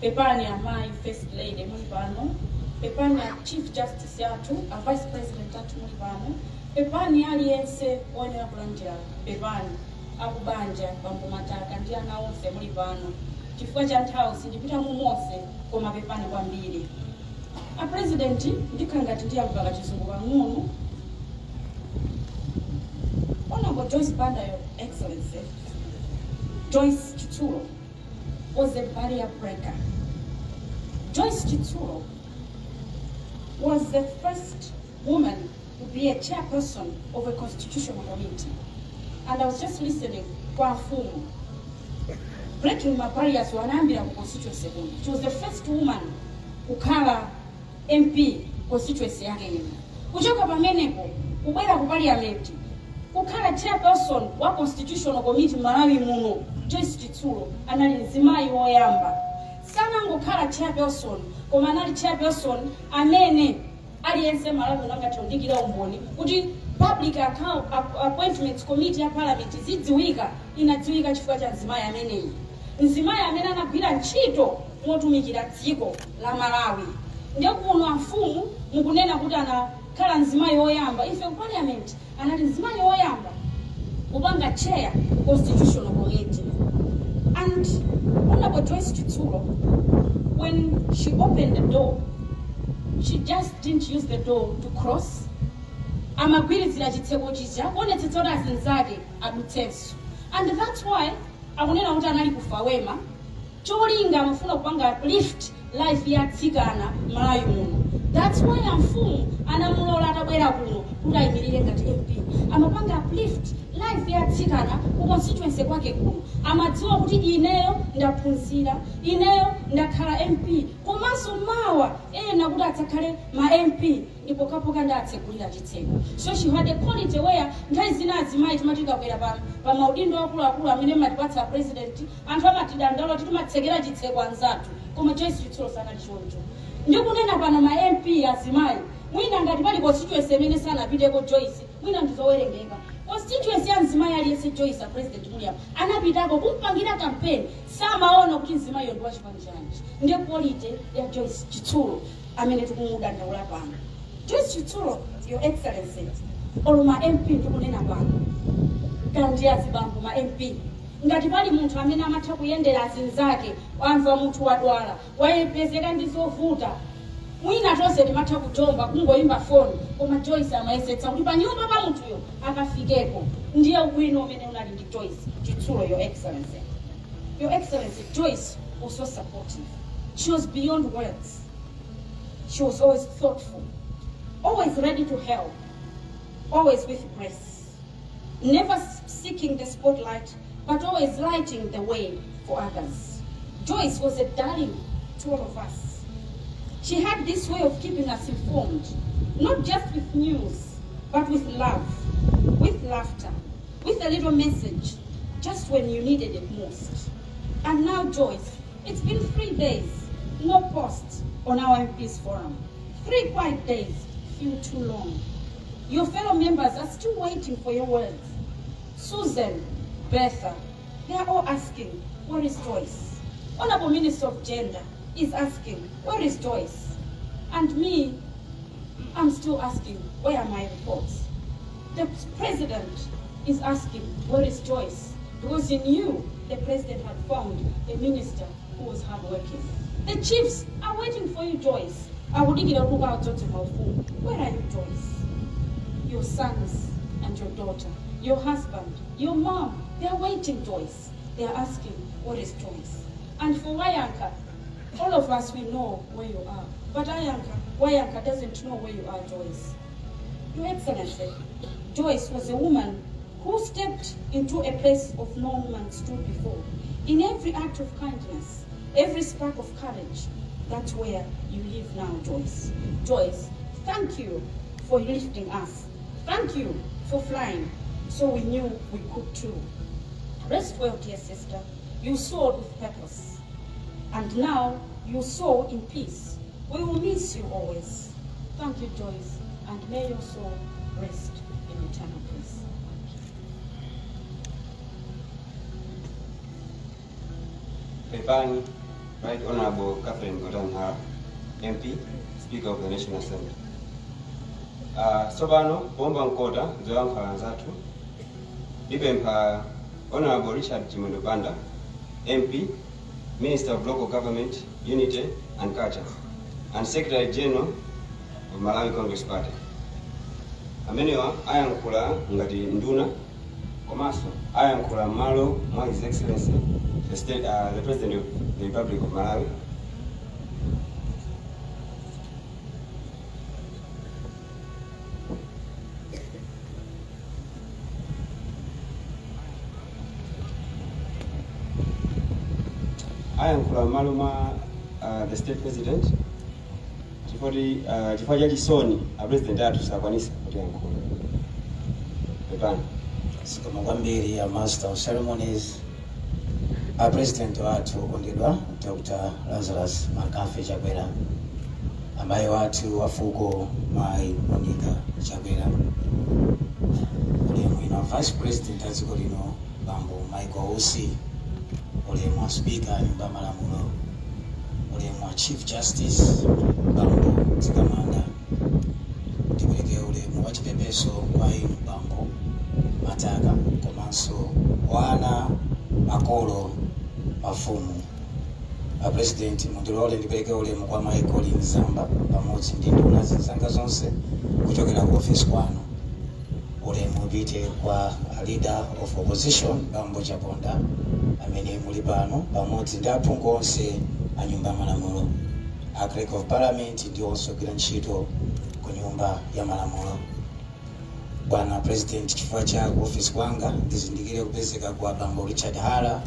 pepani amayi first lady muli pano, pepani a chief justice athu, a vice president athu muli pano, pepani aliyense woyenera kulandira pepani akubanja bambo Mataka ndi ana onse muli pano. Chifukwa cha nthawi sindipita mumonse koma pepani kwambiri. A president ndikhala ngati ndiyamva kachizungu pang'ono. Honorable Joyce Banda, Your Excellency, Joyce Chitsulo was a barrier breaker. Joyce Chitsulo was the first woman to be a chairperson of a constitutional committee. And I was just listening kwa mfumu. Breaking ma barriers wanayambira ku constituency kuno. She was the first woman kukhala MP constituency yake ino. Kuchoka pamenepo kubwera ku parliament, kukhala chairperson wa Constitutional Committee Malawi muno, Joyce Chitsulo anali mzimayi woyamba. Sanangokhala chairperson, koma anali chairperson amene aliyense Malawi muno angathe kundikira umboni kuti Public Account Appointments Committee ya parliament zidziwika, inadziwika chifukwa cha mzimayi ameneyi, mzimayi amene anagwira ntchito motumikira dziko la Malawi. Ndiye kuno amfumu mukunena kuti anakhala mzimayi woyamba, ife ku parliament anali mzimayi woyamba kupanga chair Constitutional Committee. And Honorable Joyce Chitsulo, when she opened the door, she just didn't use the door to cross. Amagwirizira chitseko chija kuonetsetsa kuti azinzake adutsenso. And that's why akunena kuti anali ku FAWEMA, cholinga amafuna kupanga uplift life ya atsikana Malawi muno. That's why amfumu anamulola atabwera kuno kuti ayimirire ngati MP. Amapanga uplift life ya atsikana ku constituency kwake kuno. Amadziwa kuti ineyo ndaphunzira, ineyo ndakhala MP, komanso mawa ena kuti adzakhale ma MP ndipo kapoka ndatsegulira chitseko. So she had a quality where nthawi zina azimayi timati tikakwera pa maudindo akuluakulu amene matipatsa president, anthu amatidandaula kuti timatsekera chitseko anzathu, koma Joyce Chitsulo sanali choncho. Ndikunena pano ma MP azimayi, mwina ngati pali constituency imene sanapiteko Joyce, mwina ndizowerengeka. Constituency ya mzimayi aliyense Joyce a president William anapitako kumpangira campaign, samaona kuti mzimayiyo ndi wachipani chanji. Ndiye quality ya Joyce Chitsulo amene tikumudandaula pano. Joyce Chitsulo, Your Excellency, olo ma MP ndikunena pano, kandi azibambo ma MP, ngati pali munthu amene amatha kuyendera azinzake, wamva munthu wadwala, wayepezeka ndi zovuta, mwina tonse timatha kujomba kungoyimba foni, koma Joyce amayesetsa kuti panyumba pa munthuyo akafikepo. Ndiye ubwino umene unali ndi Joyce Chitsulo, Your Excellency. Your Excellency, Joyce was so supportive. She was beyond words. She was always thoughtful, always ready to help, always with grace, never seeking the spotlight, but always lighting the way for others. Joyce was a darling to all of us. She had this way of keeping us informed, not just with news, but with love, with laughter, with a little message, just when you needed it most. And now, Joyce, it's been 3 days, no post on our MPs forum. 3 quiet days feel too long. Your fellow members are still waiting for your words. Susan, Bertha, they are all asking, where is Joyce? Honorable Minister of Gender is asking, where is Joyce? And me, I'm still asking, where are my reports? The president is asking, where is Joyce? Because he knew the president had found a minister who was hardworking. The chiefs are waiting for you, Joyce. Where are you, Joyce? Your sons and your daughter, your husband, your mom, they are waiting, Joyce. They are asking, what is Joyce? And for Wayanka, all of us, we know where you are. But Wayanka doesn't know where you are, Joyce. Your Excellency, Joyce was a woman who stepped into a place of no woman stood before. In every act of kindness, every spark of courage, that's where you live now, Joyce. Joyce, thank you for lifting us. Thank you for flying, so we knew we could too. Rest well, dear sister. You soared with purpose, and now you soar in peace. We will miss you always. Thank you, Joyce, and may your soul rest in eternal peace. Pepani, Right Honorable Catherine Gotani Hara, MP, Speaker of the National Assembly. Tsopano kuomba mkota zoyankhula anzathu, ndipempha Honorable Richard Chimwendo Banda, MP, Minister of Local Government, Unity and Culture, and Secretary General of Malawi Congress Party. Amenewa ayankhula ngati nduna, komanso ayankhula m'malo mwa His Excellency the President of the Republic of Malawi. Ayankhula m'malo mwa the state president chifukwa chifukwa cha chisoni a president athu sakwanisa kutiyankhula. Pepani. Zikomo kwambiri a master of ceremonies. A president wathu okondedwa Dr. Lazarus McCarthy Chakwera, amayi wathu wafuko Mayi Monica Chakwera, ulemu ino vice president a dziko lino Bambo Michael Usi, ulemu wa speaker a nyumba ya malamulo, ulemu wa chief justice Bambo Mzikamanda, ndipereke ulemu wa chipepeso kwa inu Bambo Mataka komanso wana, makolo, mafumu. A president, mundilole ndipereke ulemu kwa Mayi Colleen Zamba pamodzi ndi nduna zinzanga zonse kuchokera ku office kwanu. Ulemu upite kwa leader of opposition Bambo Chaponda amene muli pano pamodzi ndi aphungu onse a nyumba ya malamulo, a clerk of parliament ndi onse ogwira ntchito ku nyumba ya malamulo. Bwana president, chifukwa cha ku office kwanga ndizindikire kupezeka kwa Bambo Richard Hara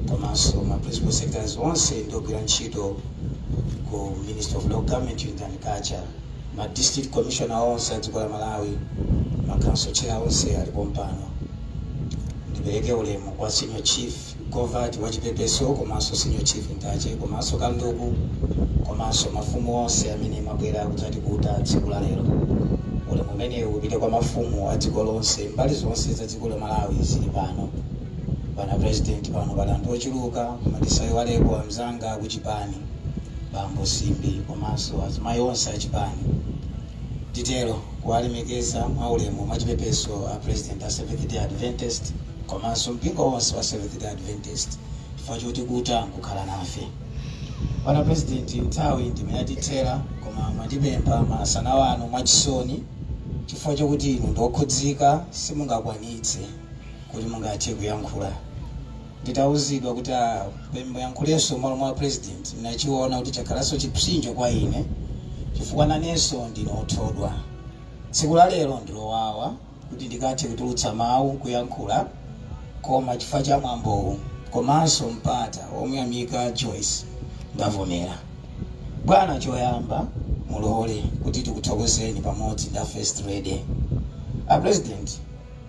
komanso ma principal secretaries onse ndi ogwira ntchito ku Ministry of Local Government, Unity and Culture, ma district commissioner onse a dziko la Malawi, ma council chair onse alipo mpano. Ndipereke ulemu kwa senior chief Govert wachipepeso komanso senior chief Ntache komanso Kanduku komanso mafumu onse amene mabwera kudzatikuta tsiku la lero. Ulemu umenewu upite kwa mafumu a dziko lonse, mbali zonse za dziko la Malawi zili pano. Bwana president, pano pali anthu ochuluka, koma tisayiwaleko amzanga akuchipani Bambo Simbi komanso azimayi onse achipani. Titero kuwalemekeza mwaulemu mwachipepeso a president a Seventh Day Adventist komanso mpingo wonse wa Seventh Day Adventist chifukwa choti kuta nkukhala nafe. Bwana president, nthawi ndimene yatithera, koma mwandipempha masana wano mwachisoni chifukwa chokuti inu ndokhudzika, simungakwanitse kuti mungathe kuyankhula. Nditawuzidwa kuti muyankhulenso m'malo mwa president, nachiona kuti chakhalanso chipsinjo kwa ine chifukwa nanenso ndine othodwa. Tsiku la lero ndilowawa kuti ndikathe kutulutsa mawu kuyankhula, koma chifukwa cha mwambowu komanso mpata omuyamika Joyce ndavomera. Bwana, choyamba mulole kuti tikuthokozeni pamodzi ndi first lady. A president,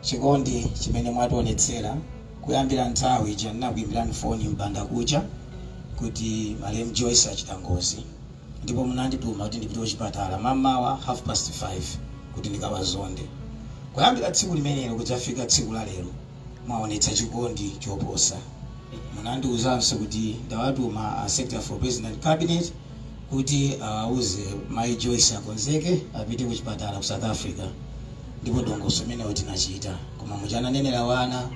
chikondi chimene mwationetsera kuyambira nthawi ija ndinakuyimbirani foni mpanda kucha kuti malemu Joyce achita ngozi, ndipo munandituma kuti ndipite kuchipatala mamawa 5:30 kuti ndikawazonde. Kuyambira tsiku limenelo kudzafika tsiku la lero mwaonetsa chikondi choposa. Munandiwuzanso kuti ndawatuma a secretary for president cabinet kuti awauze mayi Joyce akonzeke apite kuchipatala ku South Africa, ndipo dongosolo limeneyo tinachita. Koma muchananenera wana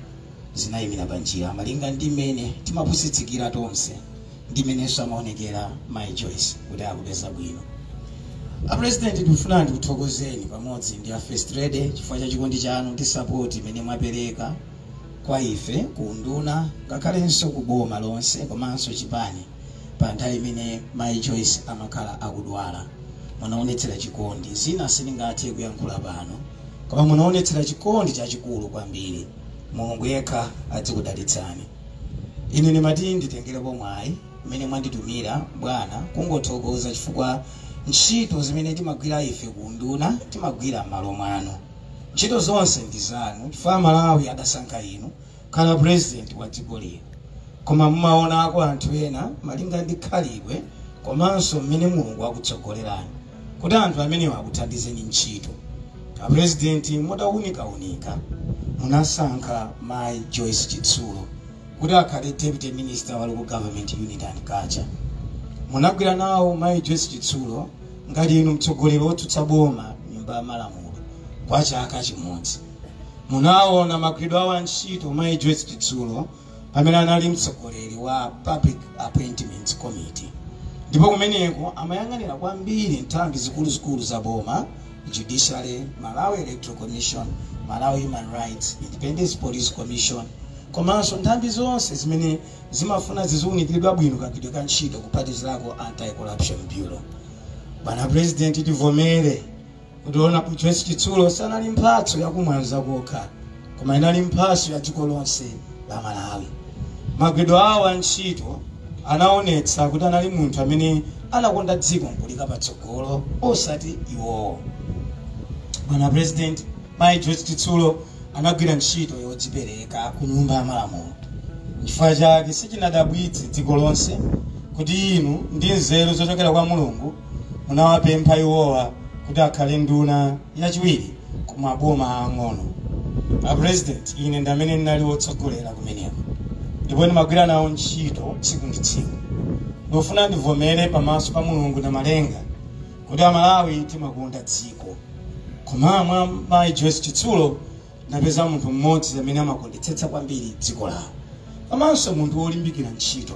zinayimira panjira malinga ndi mmene timapusitsikira tonse ndi mmenenso amaonekera mayi Joyce kuti akupeza bwino. A president, ndikufuna ndikuthokozeni pamodzi ndi a first lady chifukwa cha chikondi chanu ndi support imene mwapereka kwa ife ku nduna ngakhalenso ku boma lonse komanso chipani pa nthawi imene mayi Joyce amakhala akudwala. Munaonetsera chikondi, zina sindingathe kuyankhula pano, koma munaonetsera chikondi chachikulu kwambiri. Mulungu yekha adzikudalitsani. Ine ndimati nditengerepo mwayi mmene mwanditumira bwana kungothokoza chifukwa ntchito zimene timagwira ife ku nduna timagwira m'malo mwanu. Ntchito zonse ndi zanu chifukwa Malawi adasankha inu kukhala president wa dziko lino, koma mumaonako anthu ena malinga ndi khalidwe komanso mmene Mulungu akutsogolerani kuti anthu amenewa akuthandizeni ntchito. A president, mutawunikawunika munasankha mayi Joyce Chitsulo kuti akhale deputy minister wa local government, unity and culture. Munagwira nawo mayi Joyce Chitsulo ngati inu mtsogoleri wotsutsa boma nyumba ya malamulo kwa chaka chimodzi. Munaona magwiridwe awo a ntchito mayi Joyce Chitsulo pamene anali mtsogoleri wa Public Appointments Committee, ndipo kumeneko amayang'anira kwambiri nthambi zikuluzikulu za boma, judiciary, Malawi Electoral Commission, Malawi Human Rights, Independence Police Commission komanso nthambi zonse zimene zimafuna ziziwunikiridwa bwino kagwiridwe ka ntchito kuphatikizirako Anti-Corruption Bureau. Bwana president, tivomere kuti ona Joyce Chitsulo sanali mphatso yakumwanza kokha, koma inali mphatso ya dziko lonse la Malawi. Magwiridwe awo a ntchito Anaonetsa kuti anali munthu amene anakonda dziko nkulika patsogolo, osati iwowo. Bwana President, Mayi Joyce Chitsulo anagwira ntchito yodzipereka ku Nyumba ya Malamulo. Chifukwa chake sichinadabwitse dziko lonse kuti inu ndi nzeru zochokera kwa Mulungu munawapempha iwowa kuti akhale nduna yachiwiri ku maboma ang'ono. A President, ine ndi amene ndinali wotsogolera kumeneko ndipo ndimagwira nawo ntchito tsiku ndi tsiku. Ndofuna ndivomere pamaso pa Mulungu na malenga kuti Amalawi timakonda dziko, koma mwa Mayi Joyce Chitsulo ndapeza munthu mmodzi amene amakondetsetsa kwambiri dziko lawo, komanso munthu wolimbikira ntchito,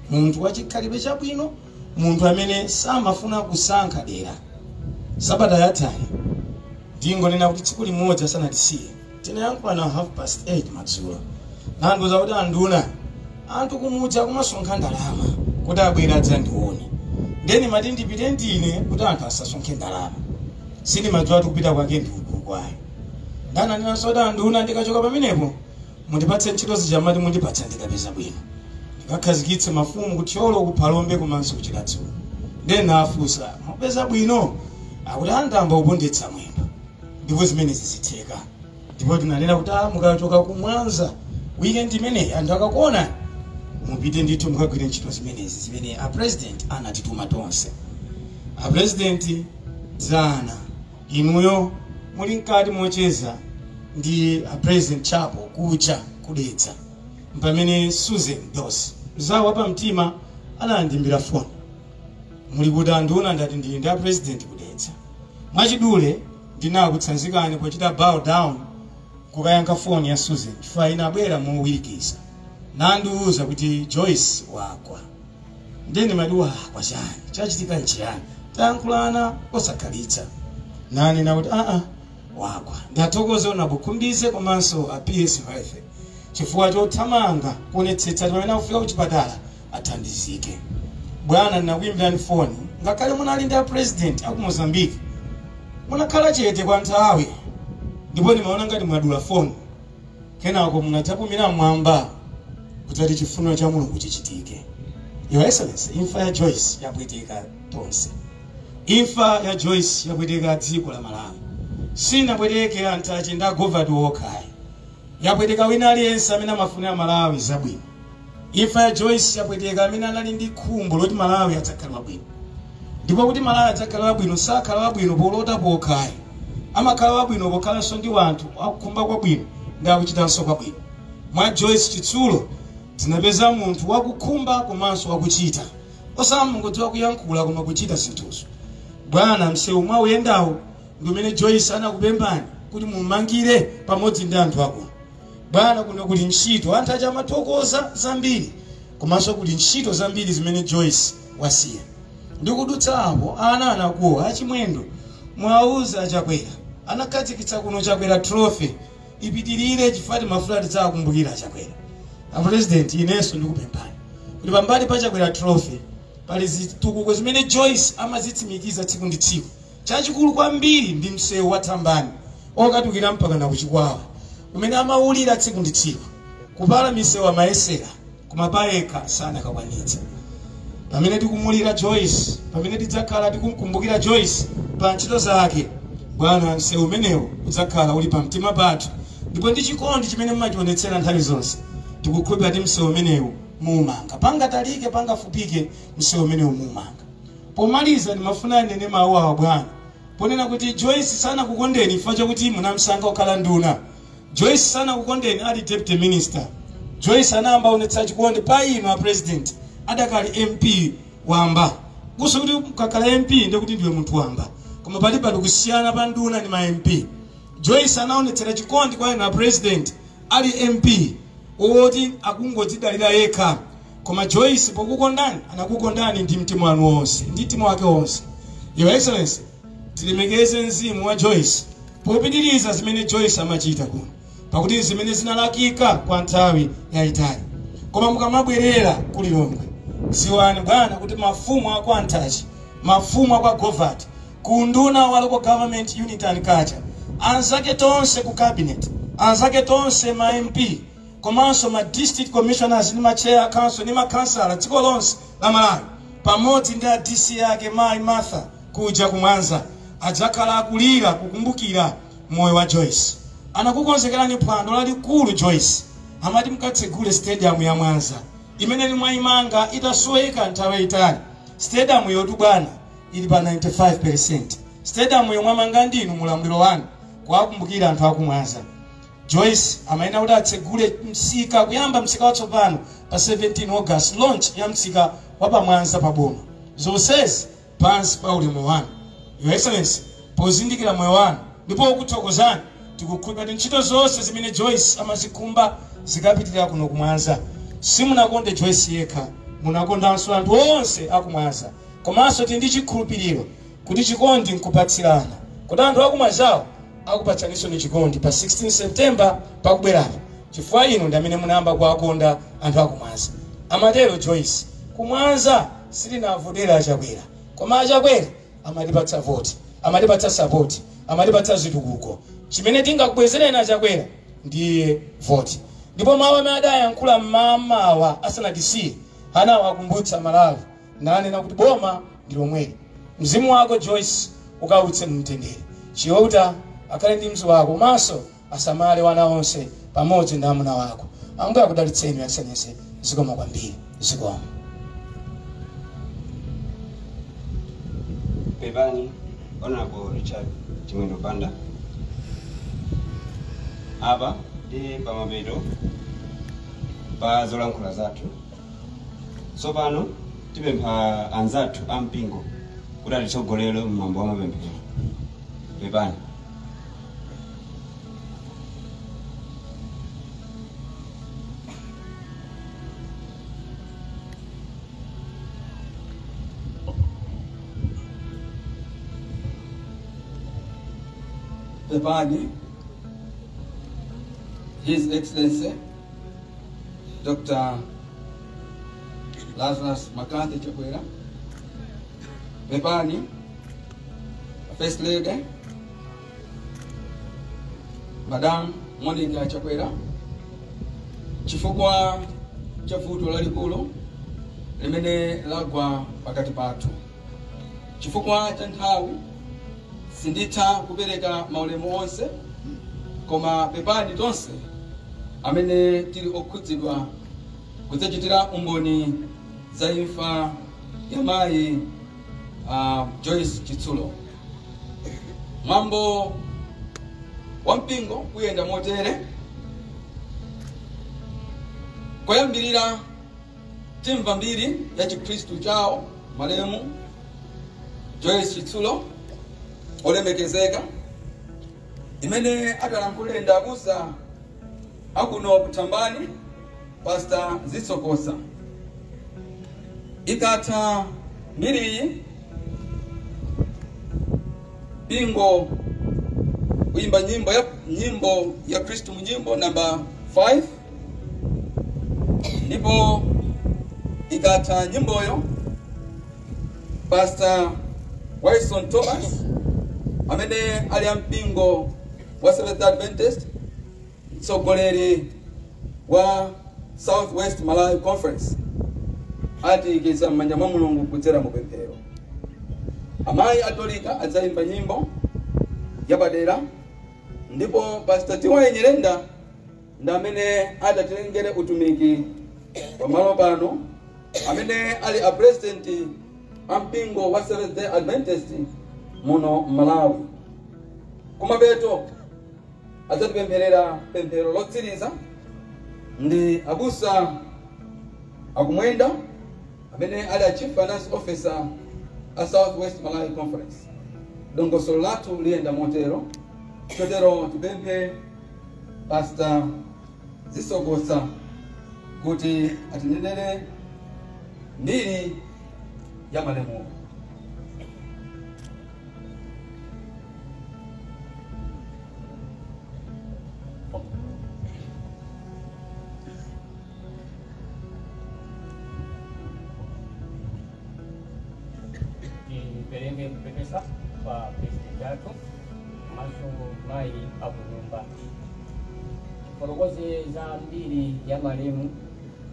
munthu wachikhalidwe chabwino, munthu amene samafuna kusankha dera. Sabata yathayi, ndingonena kuti tsiku limodzi asanatisiye, tinayankhula na 8:30 madzulo, nandiuza kuti, "Anduna, anthu kumudzi akumasonkha ndalama kuti abwere adzandione, ndeni mati ndipite ndine kuti anthu asasonkhe ndalama." Sindimadziwa kuti kupita kwake ndi kwayo. Ndananenanso kuti, "Anduna, ndikachoka pamenepo mundipatse ntchito zija mati mundipatsa ndikapeza bwino, ndikakhazikitse mafumu kuThyolo, kuPhalombe komanso kuChiradzulu." Ndeni afunsa, "Mupeza bwino?" Akuti andamba kupondetsa mwendo ndipo zimenezi zitheka. Ndipo tinanena kuti, "Ah, mukachoka kuMwanza weekend imeneyi, anthu akakuona, mupite ndithu mukagwire ntchito zimenezi zimene a President anatituma tonse." A President, dzana inuyo muli mkati mocheza ndi a President Chapo kucha kuDedza, pamene Susan Dos mzawo wapamtima anandimbira foni, "Muli kuti, anduna?" Ndati, "Ndili ndi a President kuDedza." Mwachidule ndinakutsanzikani pochita bow down kukayankha foni ya Susan, chifukwa inabwera mowirikiza nandiuza kuti Joyce wagwa. Ndeni mati, "Wagwa chani? Chachitika nchiyani?" Tayankhulana osakhalitsa, nanena kuti, "Aa, wagwa." Ndathokoza unakukhumbize komanso a PS Health chifukwa chothamanga kuonetsetsa kuti pamene akufika kuchipatala athandizike. Bwana, ndinakuyimbirani foni ngakhale munali ndi a President aku Mozambique, munakhala chete kwa nthawi ndipo ndimaona ngati mwadula foni. Kenako munadzapumira mwamba kudzati chifuniro cha Mulungu chichitike. Your Excellency, imfa ya Joyce yapweteka tonse. Imfa ya Joyce yapweteka dziko la Malawi. Sinapweteke anthu achinda agovati okhayi, yapweteka wina aliyense amene amafunira Malawi zabwino. Imfa ya Joyce yapweteka amene anali ndi khumbo loti Malawi adzakhala wabwino, ndipo kuti Malawi adzakhala wabwino, sakhala wabwino polota pokhayi, amakhala wabwino pokhalanso ndi wanthu akukhumba kwabwino ndi akuchitanso kwabwino. Mwa Joyce Chitsulo tinapeza munthu wakukhumba komanso wakuchita, osamangodziwa kuyankhula koma kuchita zinthuzo. Bwana, msewu mwauyendawo ndi umene Joyce anakupemphani kuti mumangire pamodzi ndi anthu akuno. Bwana, kuno kuli ntchito, anthu aja amathokoza zambiri, komanso kuli ntchito zambiri zimene Joyce wasiya. Ndikudutsa apo, ana anakuwa achimwendo, mwauza aChakwera anakhazikitsa kuno Chakwera Trophy ipitirire, chifukwa timafuna tidzakumbukira aChakwera. A President, inenso ndikupemphani kuti pambali pa Chakwera Trophy pali zitukuko zimene Joyce amazitsimikiza tsiku ndi tsiku. Chachikulu kwambiri ndi msewu wa Thambani okatukira mpaka na kuChikwawa, umene amawulira tsiku ndi tsiku. Kupala misewu amayesera, koma payekha sanakakwanitsa. Pamene tikumulira Joyce, pamene tidzakhala tikumkumbukira Joyce pa ntchito zake, bwana, msewu umenewu udzakhala uli pamtima pathu, ndipo ndi chikondi chimene mumachionetsera nthawi zonse, tikukhulupirira kuti msewu umenewu muumanga. Pangatalike, pangafupike, msewu umenewu muumanga. Pomaliza ndimafuna nene mawu awa, bwana, ponena kuti Joyce sanakukondeni chifukwa chakuti munamsankha kukhala nduna. Joyce sanakukondeni ali deputy minister. Joyce anayamba onetsa chikondi pa inu a President adakali MP wamba. Kuso kuti ukakhala MP ndekuti ndiwe munthu wamba, koma pali pali kusiyana pa nduna ndi ma MP. Joyce anaonetsera chikondi kwa inu a President ali MP woti akungodzidalira yekha, koma Joyce pokukondani anakukondani ndi mtima wanu wonse, ndi mtima wake wonse. Your Excellency, tilemekeze mzimu wa Joyce popitiriza zimene Joyce amachita kuno, pakuti zimene zinalakika kwa nthawi yayitali. Koma mukamabwerera kuLilongwe, ziwani bwana kuti mafumu aku Anthachi, mafumu aku Govati, ku nduna wa Local Government, Unity and Culture, anzake tonse ku cabinet, anzake tonse ma MP. komanso ma district commissioners ndi ma chair council ndi makhansala dziko lonse la Malawi, pamodzi ndi a DC yake mayi Martha kuja kumwanza, adzakhala akulira kukumbukira moyo wa Joyce. Anakukonzekerani phwando lalikulu Joyce, amati mukatsegule stadium ya Mwanza imene limwayimanga itasweka nthawi yayitali. Stadium yotu bwana ili pa 95%. Stadium yomwe amanga ndinu mulamuliro wanu kuwakumbukira anthu akumwanza. Joyce amayenera kuti atsegule msika, kuyamba msika watsopano pa 17 August, launch ya msika wa pamwanza paboma. Zonsezi pansi pa ulemu wanu. Your Excellency, pozindikira moyo wanu ndipo ukuthokozani, tikukhulupirira kuti ntchito zonse zimene Joyce amazikhumba zikapitirira kuno kumwanza. Simunakonde Joyce yekha, munakondanso anthu onse akumwanza. Komanso tili ndi chikhulupiriro kuti chikondi nkupatsirana, kuti anthu akumwanzawo akupatsaninso ni chikondi pa 16 September pakubwerapo, chifukwa inu ndi amene munayamba kuwakonda anthu akumwanza. Amatero Joyce, kumwanza sitinavotera achakwera, koma achakwera amatipatsa voti, amatipatsa support, amatipatsa zitukuko. Chimene tingakubwezereni achakwera ndiye voti. Ndipo mawu amene adayankhula mmamawa asanatisiye anawakumbutsa Malawi, nanena kuti boma ndi lomweli. Mzimu wako Joyce ukawutse mtendere, Chiyota akhale ndi mzi wako, komanso asamale wana onse pamodzi ndi amuna wako. Ambuye akudalitseni Your Excellency, zikomo kwambiri, zikomo. Pepani Honorable Richard Chimwendo Banda, apa ndi pamapeto pa zolankhula zathu. Tsopano tipempha anzathu ampingo kuti atitsogolere mmwambo wa mapemphero. Pepani. Pepani, His Excellency Dr. Lazarus McCarthy Chakwera, Pepani, First Lady Madam Monica Chakwera, chifukwa cha vuto lalikulu limene lagwa pakati pathu, chifukwa cha nthawi sinditha kupereka maulemu onse, koma pepani tonse amene tili okhudzidwa kudzachitira umboni za imfa ya mayi Joyce Chitsulo. Mwambo wa mpingo kuyenda motere: koyambirira timva mbiri ya chikhristu chawo malemu Joyce Chitsulo olemekezeka, imene atalankhule ndi abusa akuno kuthambani Pastor Zitsokosa. Ikatha mbiriyi, mpingo kuimba nyimbo ya Kristu munyimbo namba 5, ndipo ikatha nyimboyo Pastor Wilson Thomas amene ali ampingo wa Seventh Adventist, mtsogoleri wa Southwest Malawi Conference, atiikiza m'manja mwa Mulungu kudzera mupemphero. Amayi atolika adzayimba nyimbo yapadera, ndipo Pastor Tiwaye Nyirenda ndi amene adatilengere utumiki pamalo pano, amene ali a president a mpingo wa Seventh Day Adventist muno Malawi. Kumapeto adzatipempherera pemphero lotsiriza ndi abusa akumwenda amene ali a chief finance officer a Southwest Malawi Conference. Dongosolo lathu liyenda motero. Chotero tipemphe Pastor Zisokosa kuti atinenere mbiri ya malemuwo. Tipereke kupepesa kwa president athu komanso mayi akunyumba, chifukwa Ndifotokoze za mbiri ya malemu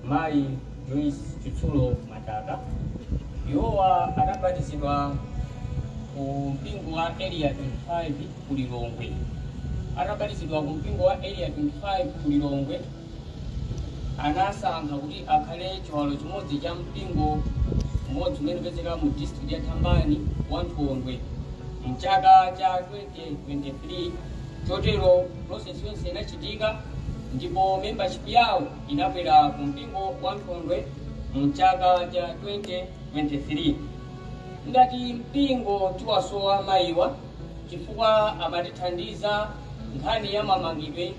Mayi Joyce Chitsulo Mataka. Iwowa anabatizidwa ku mpingo wa Area 25 ku Lilongwe. Atabatizidwa ku mpingo wa Area 25 ku Lilongwe, anasankha kuti akhale chiwalo chimodzi cha mpingo mmodzi umene upezeka mu district ya Thambani wa Nthondwe mchaka cha 2023. Chotero process yonse inachitika ndipo membership yawo inabwera ku mpingo wa Nthondwe mchaka cha 2023. Ngati mpingo tiwasowa mayiwa chifukwa amatithandiza nkhani ya mamangidwe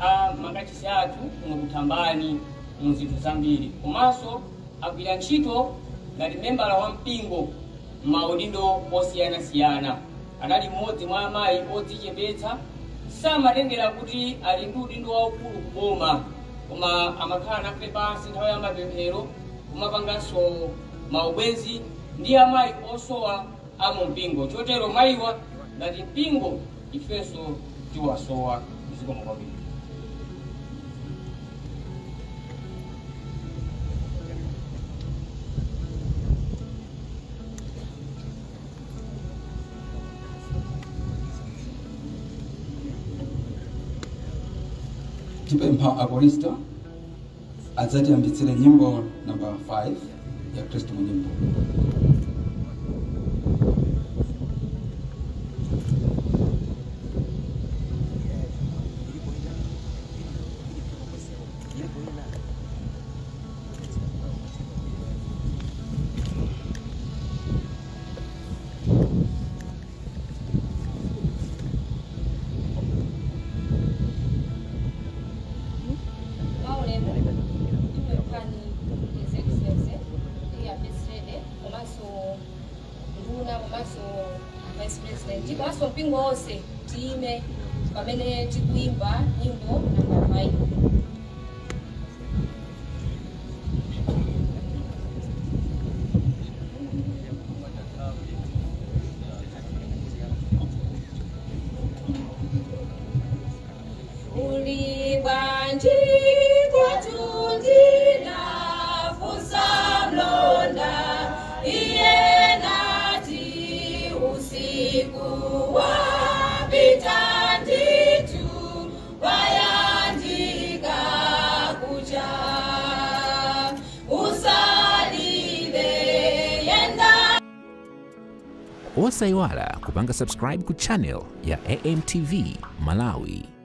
a makachisi athu kuno kuThambani mu zinthu zambiri, komanso agwira ntchito ngati membala wa mpingo m'maudindo osiyanasiyana. Anali mmodzi mwa amayi odzichepetsa, samatengera kuti ali ndi udindo waukulu kuboma, koma amakhala nafe pansi nthawi ya mapemphero, kumapanganso maubwenzi ndi amayi osowa a mu mpingo. Chotero mayiwa ngati mpingo ifenso tiwasowa. Zikomo kwambiri. Tipempha akorista adzatiyambitsire nyimbo namba 5 ya Kristu mu nyimbo. Komanso mpingo wonse tiyime pamene tikuimba nyimbo namba 5. Uli bwanji kwatundina fusa mlonda iye nati usiku wapita nditu wayandika kucha usalile yenda. Osaiwala kupanga subscribe ku channel ya AMTV Malawi.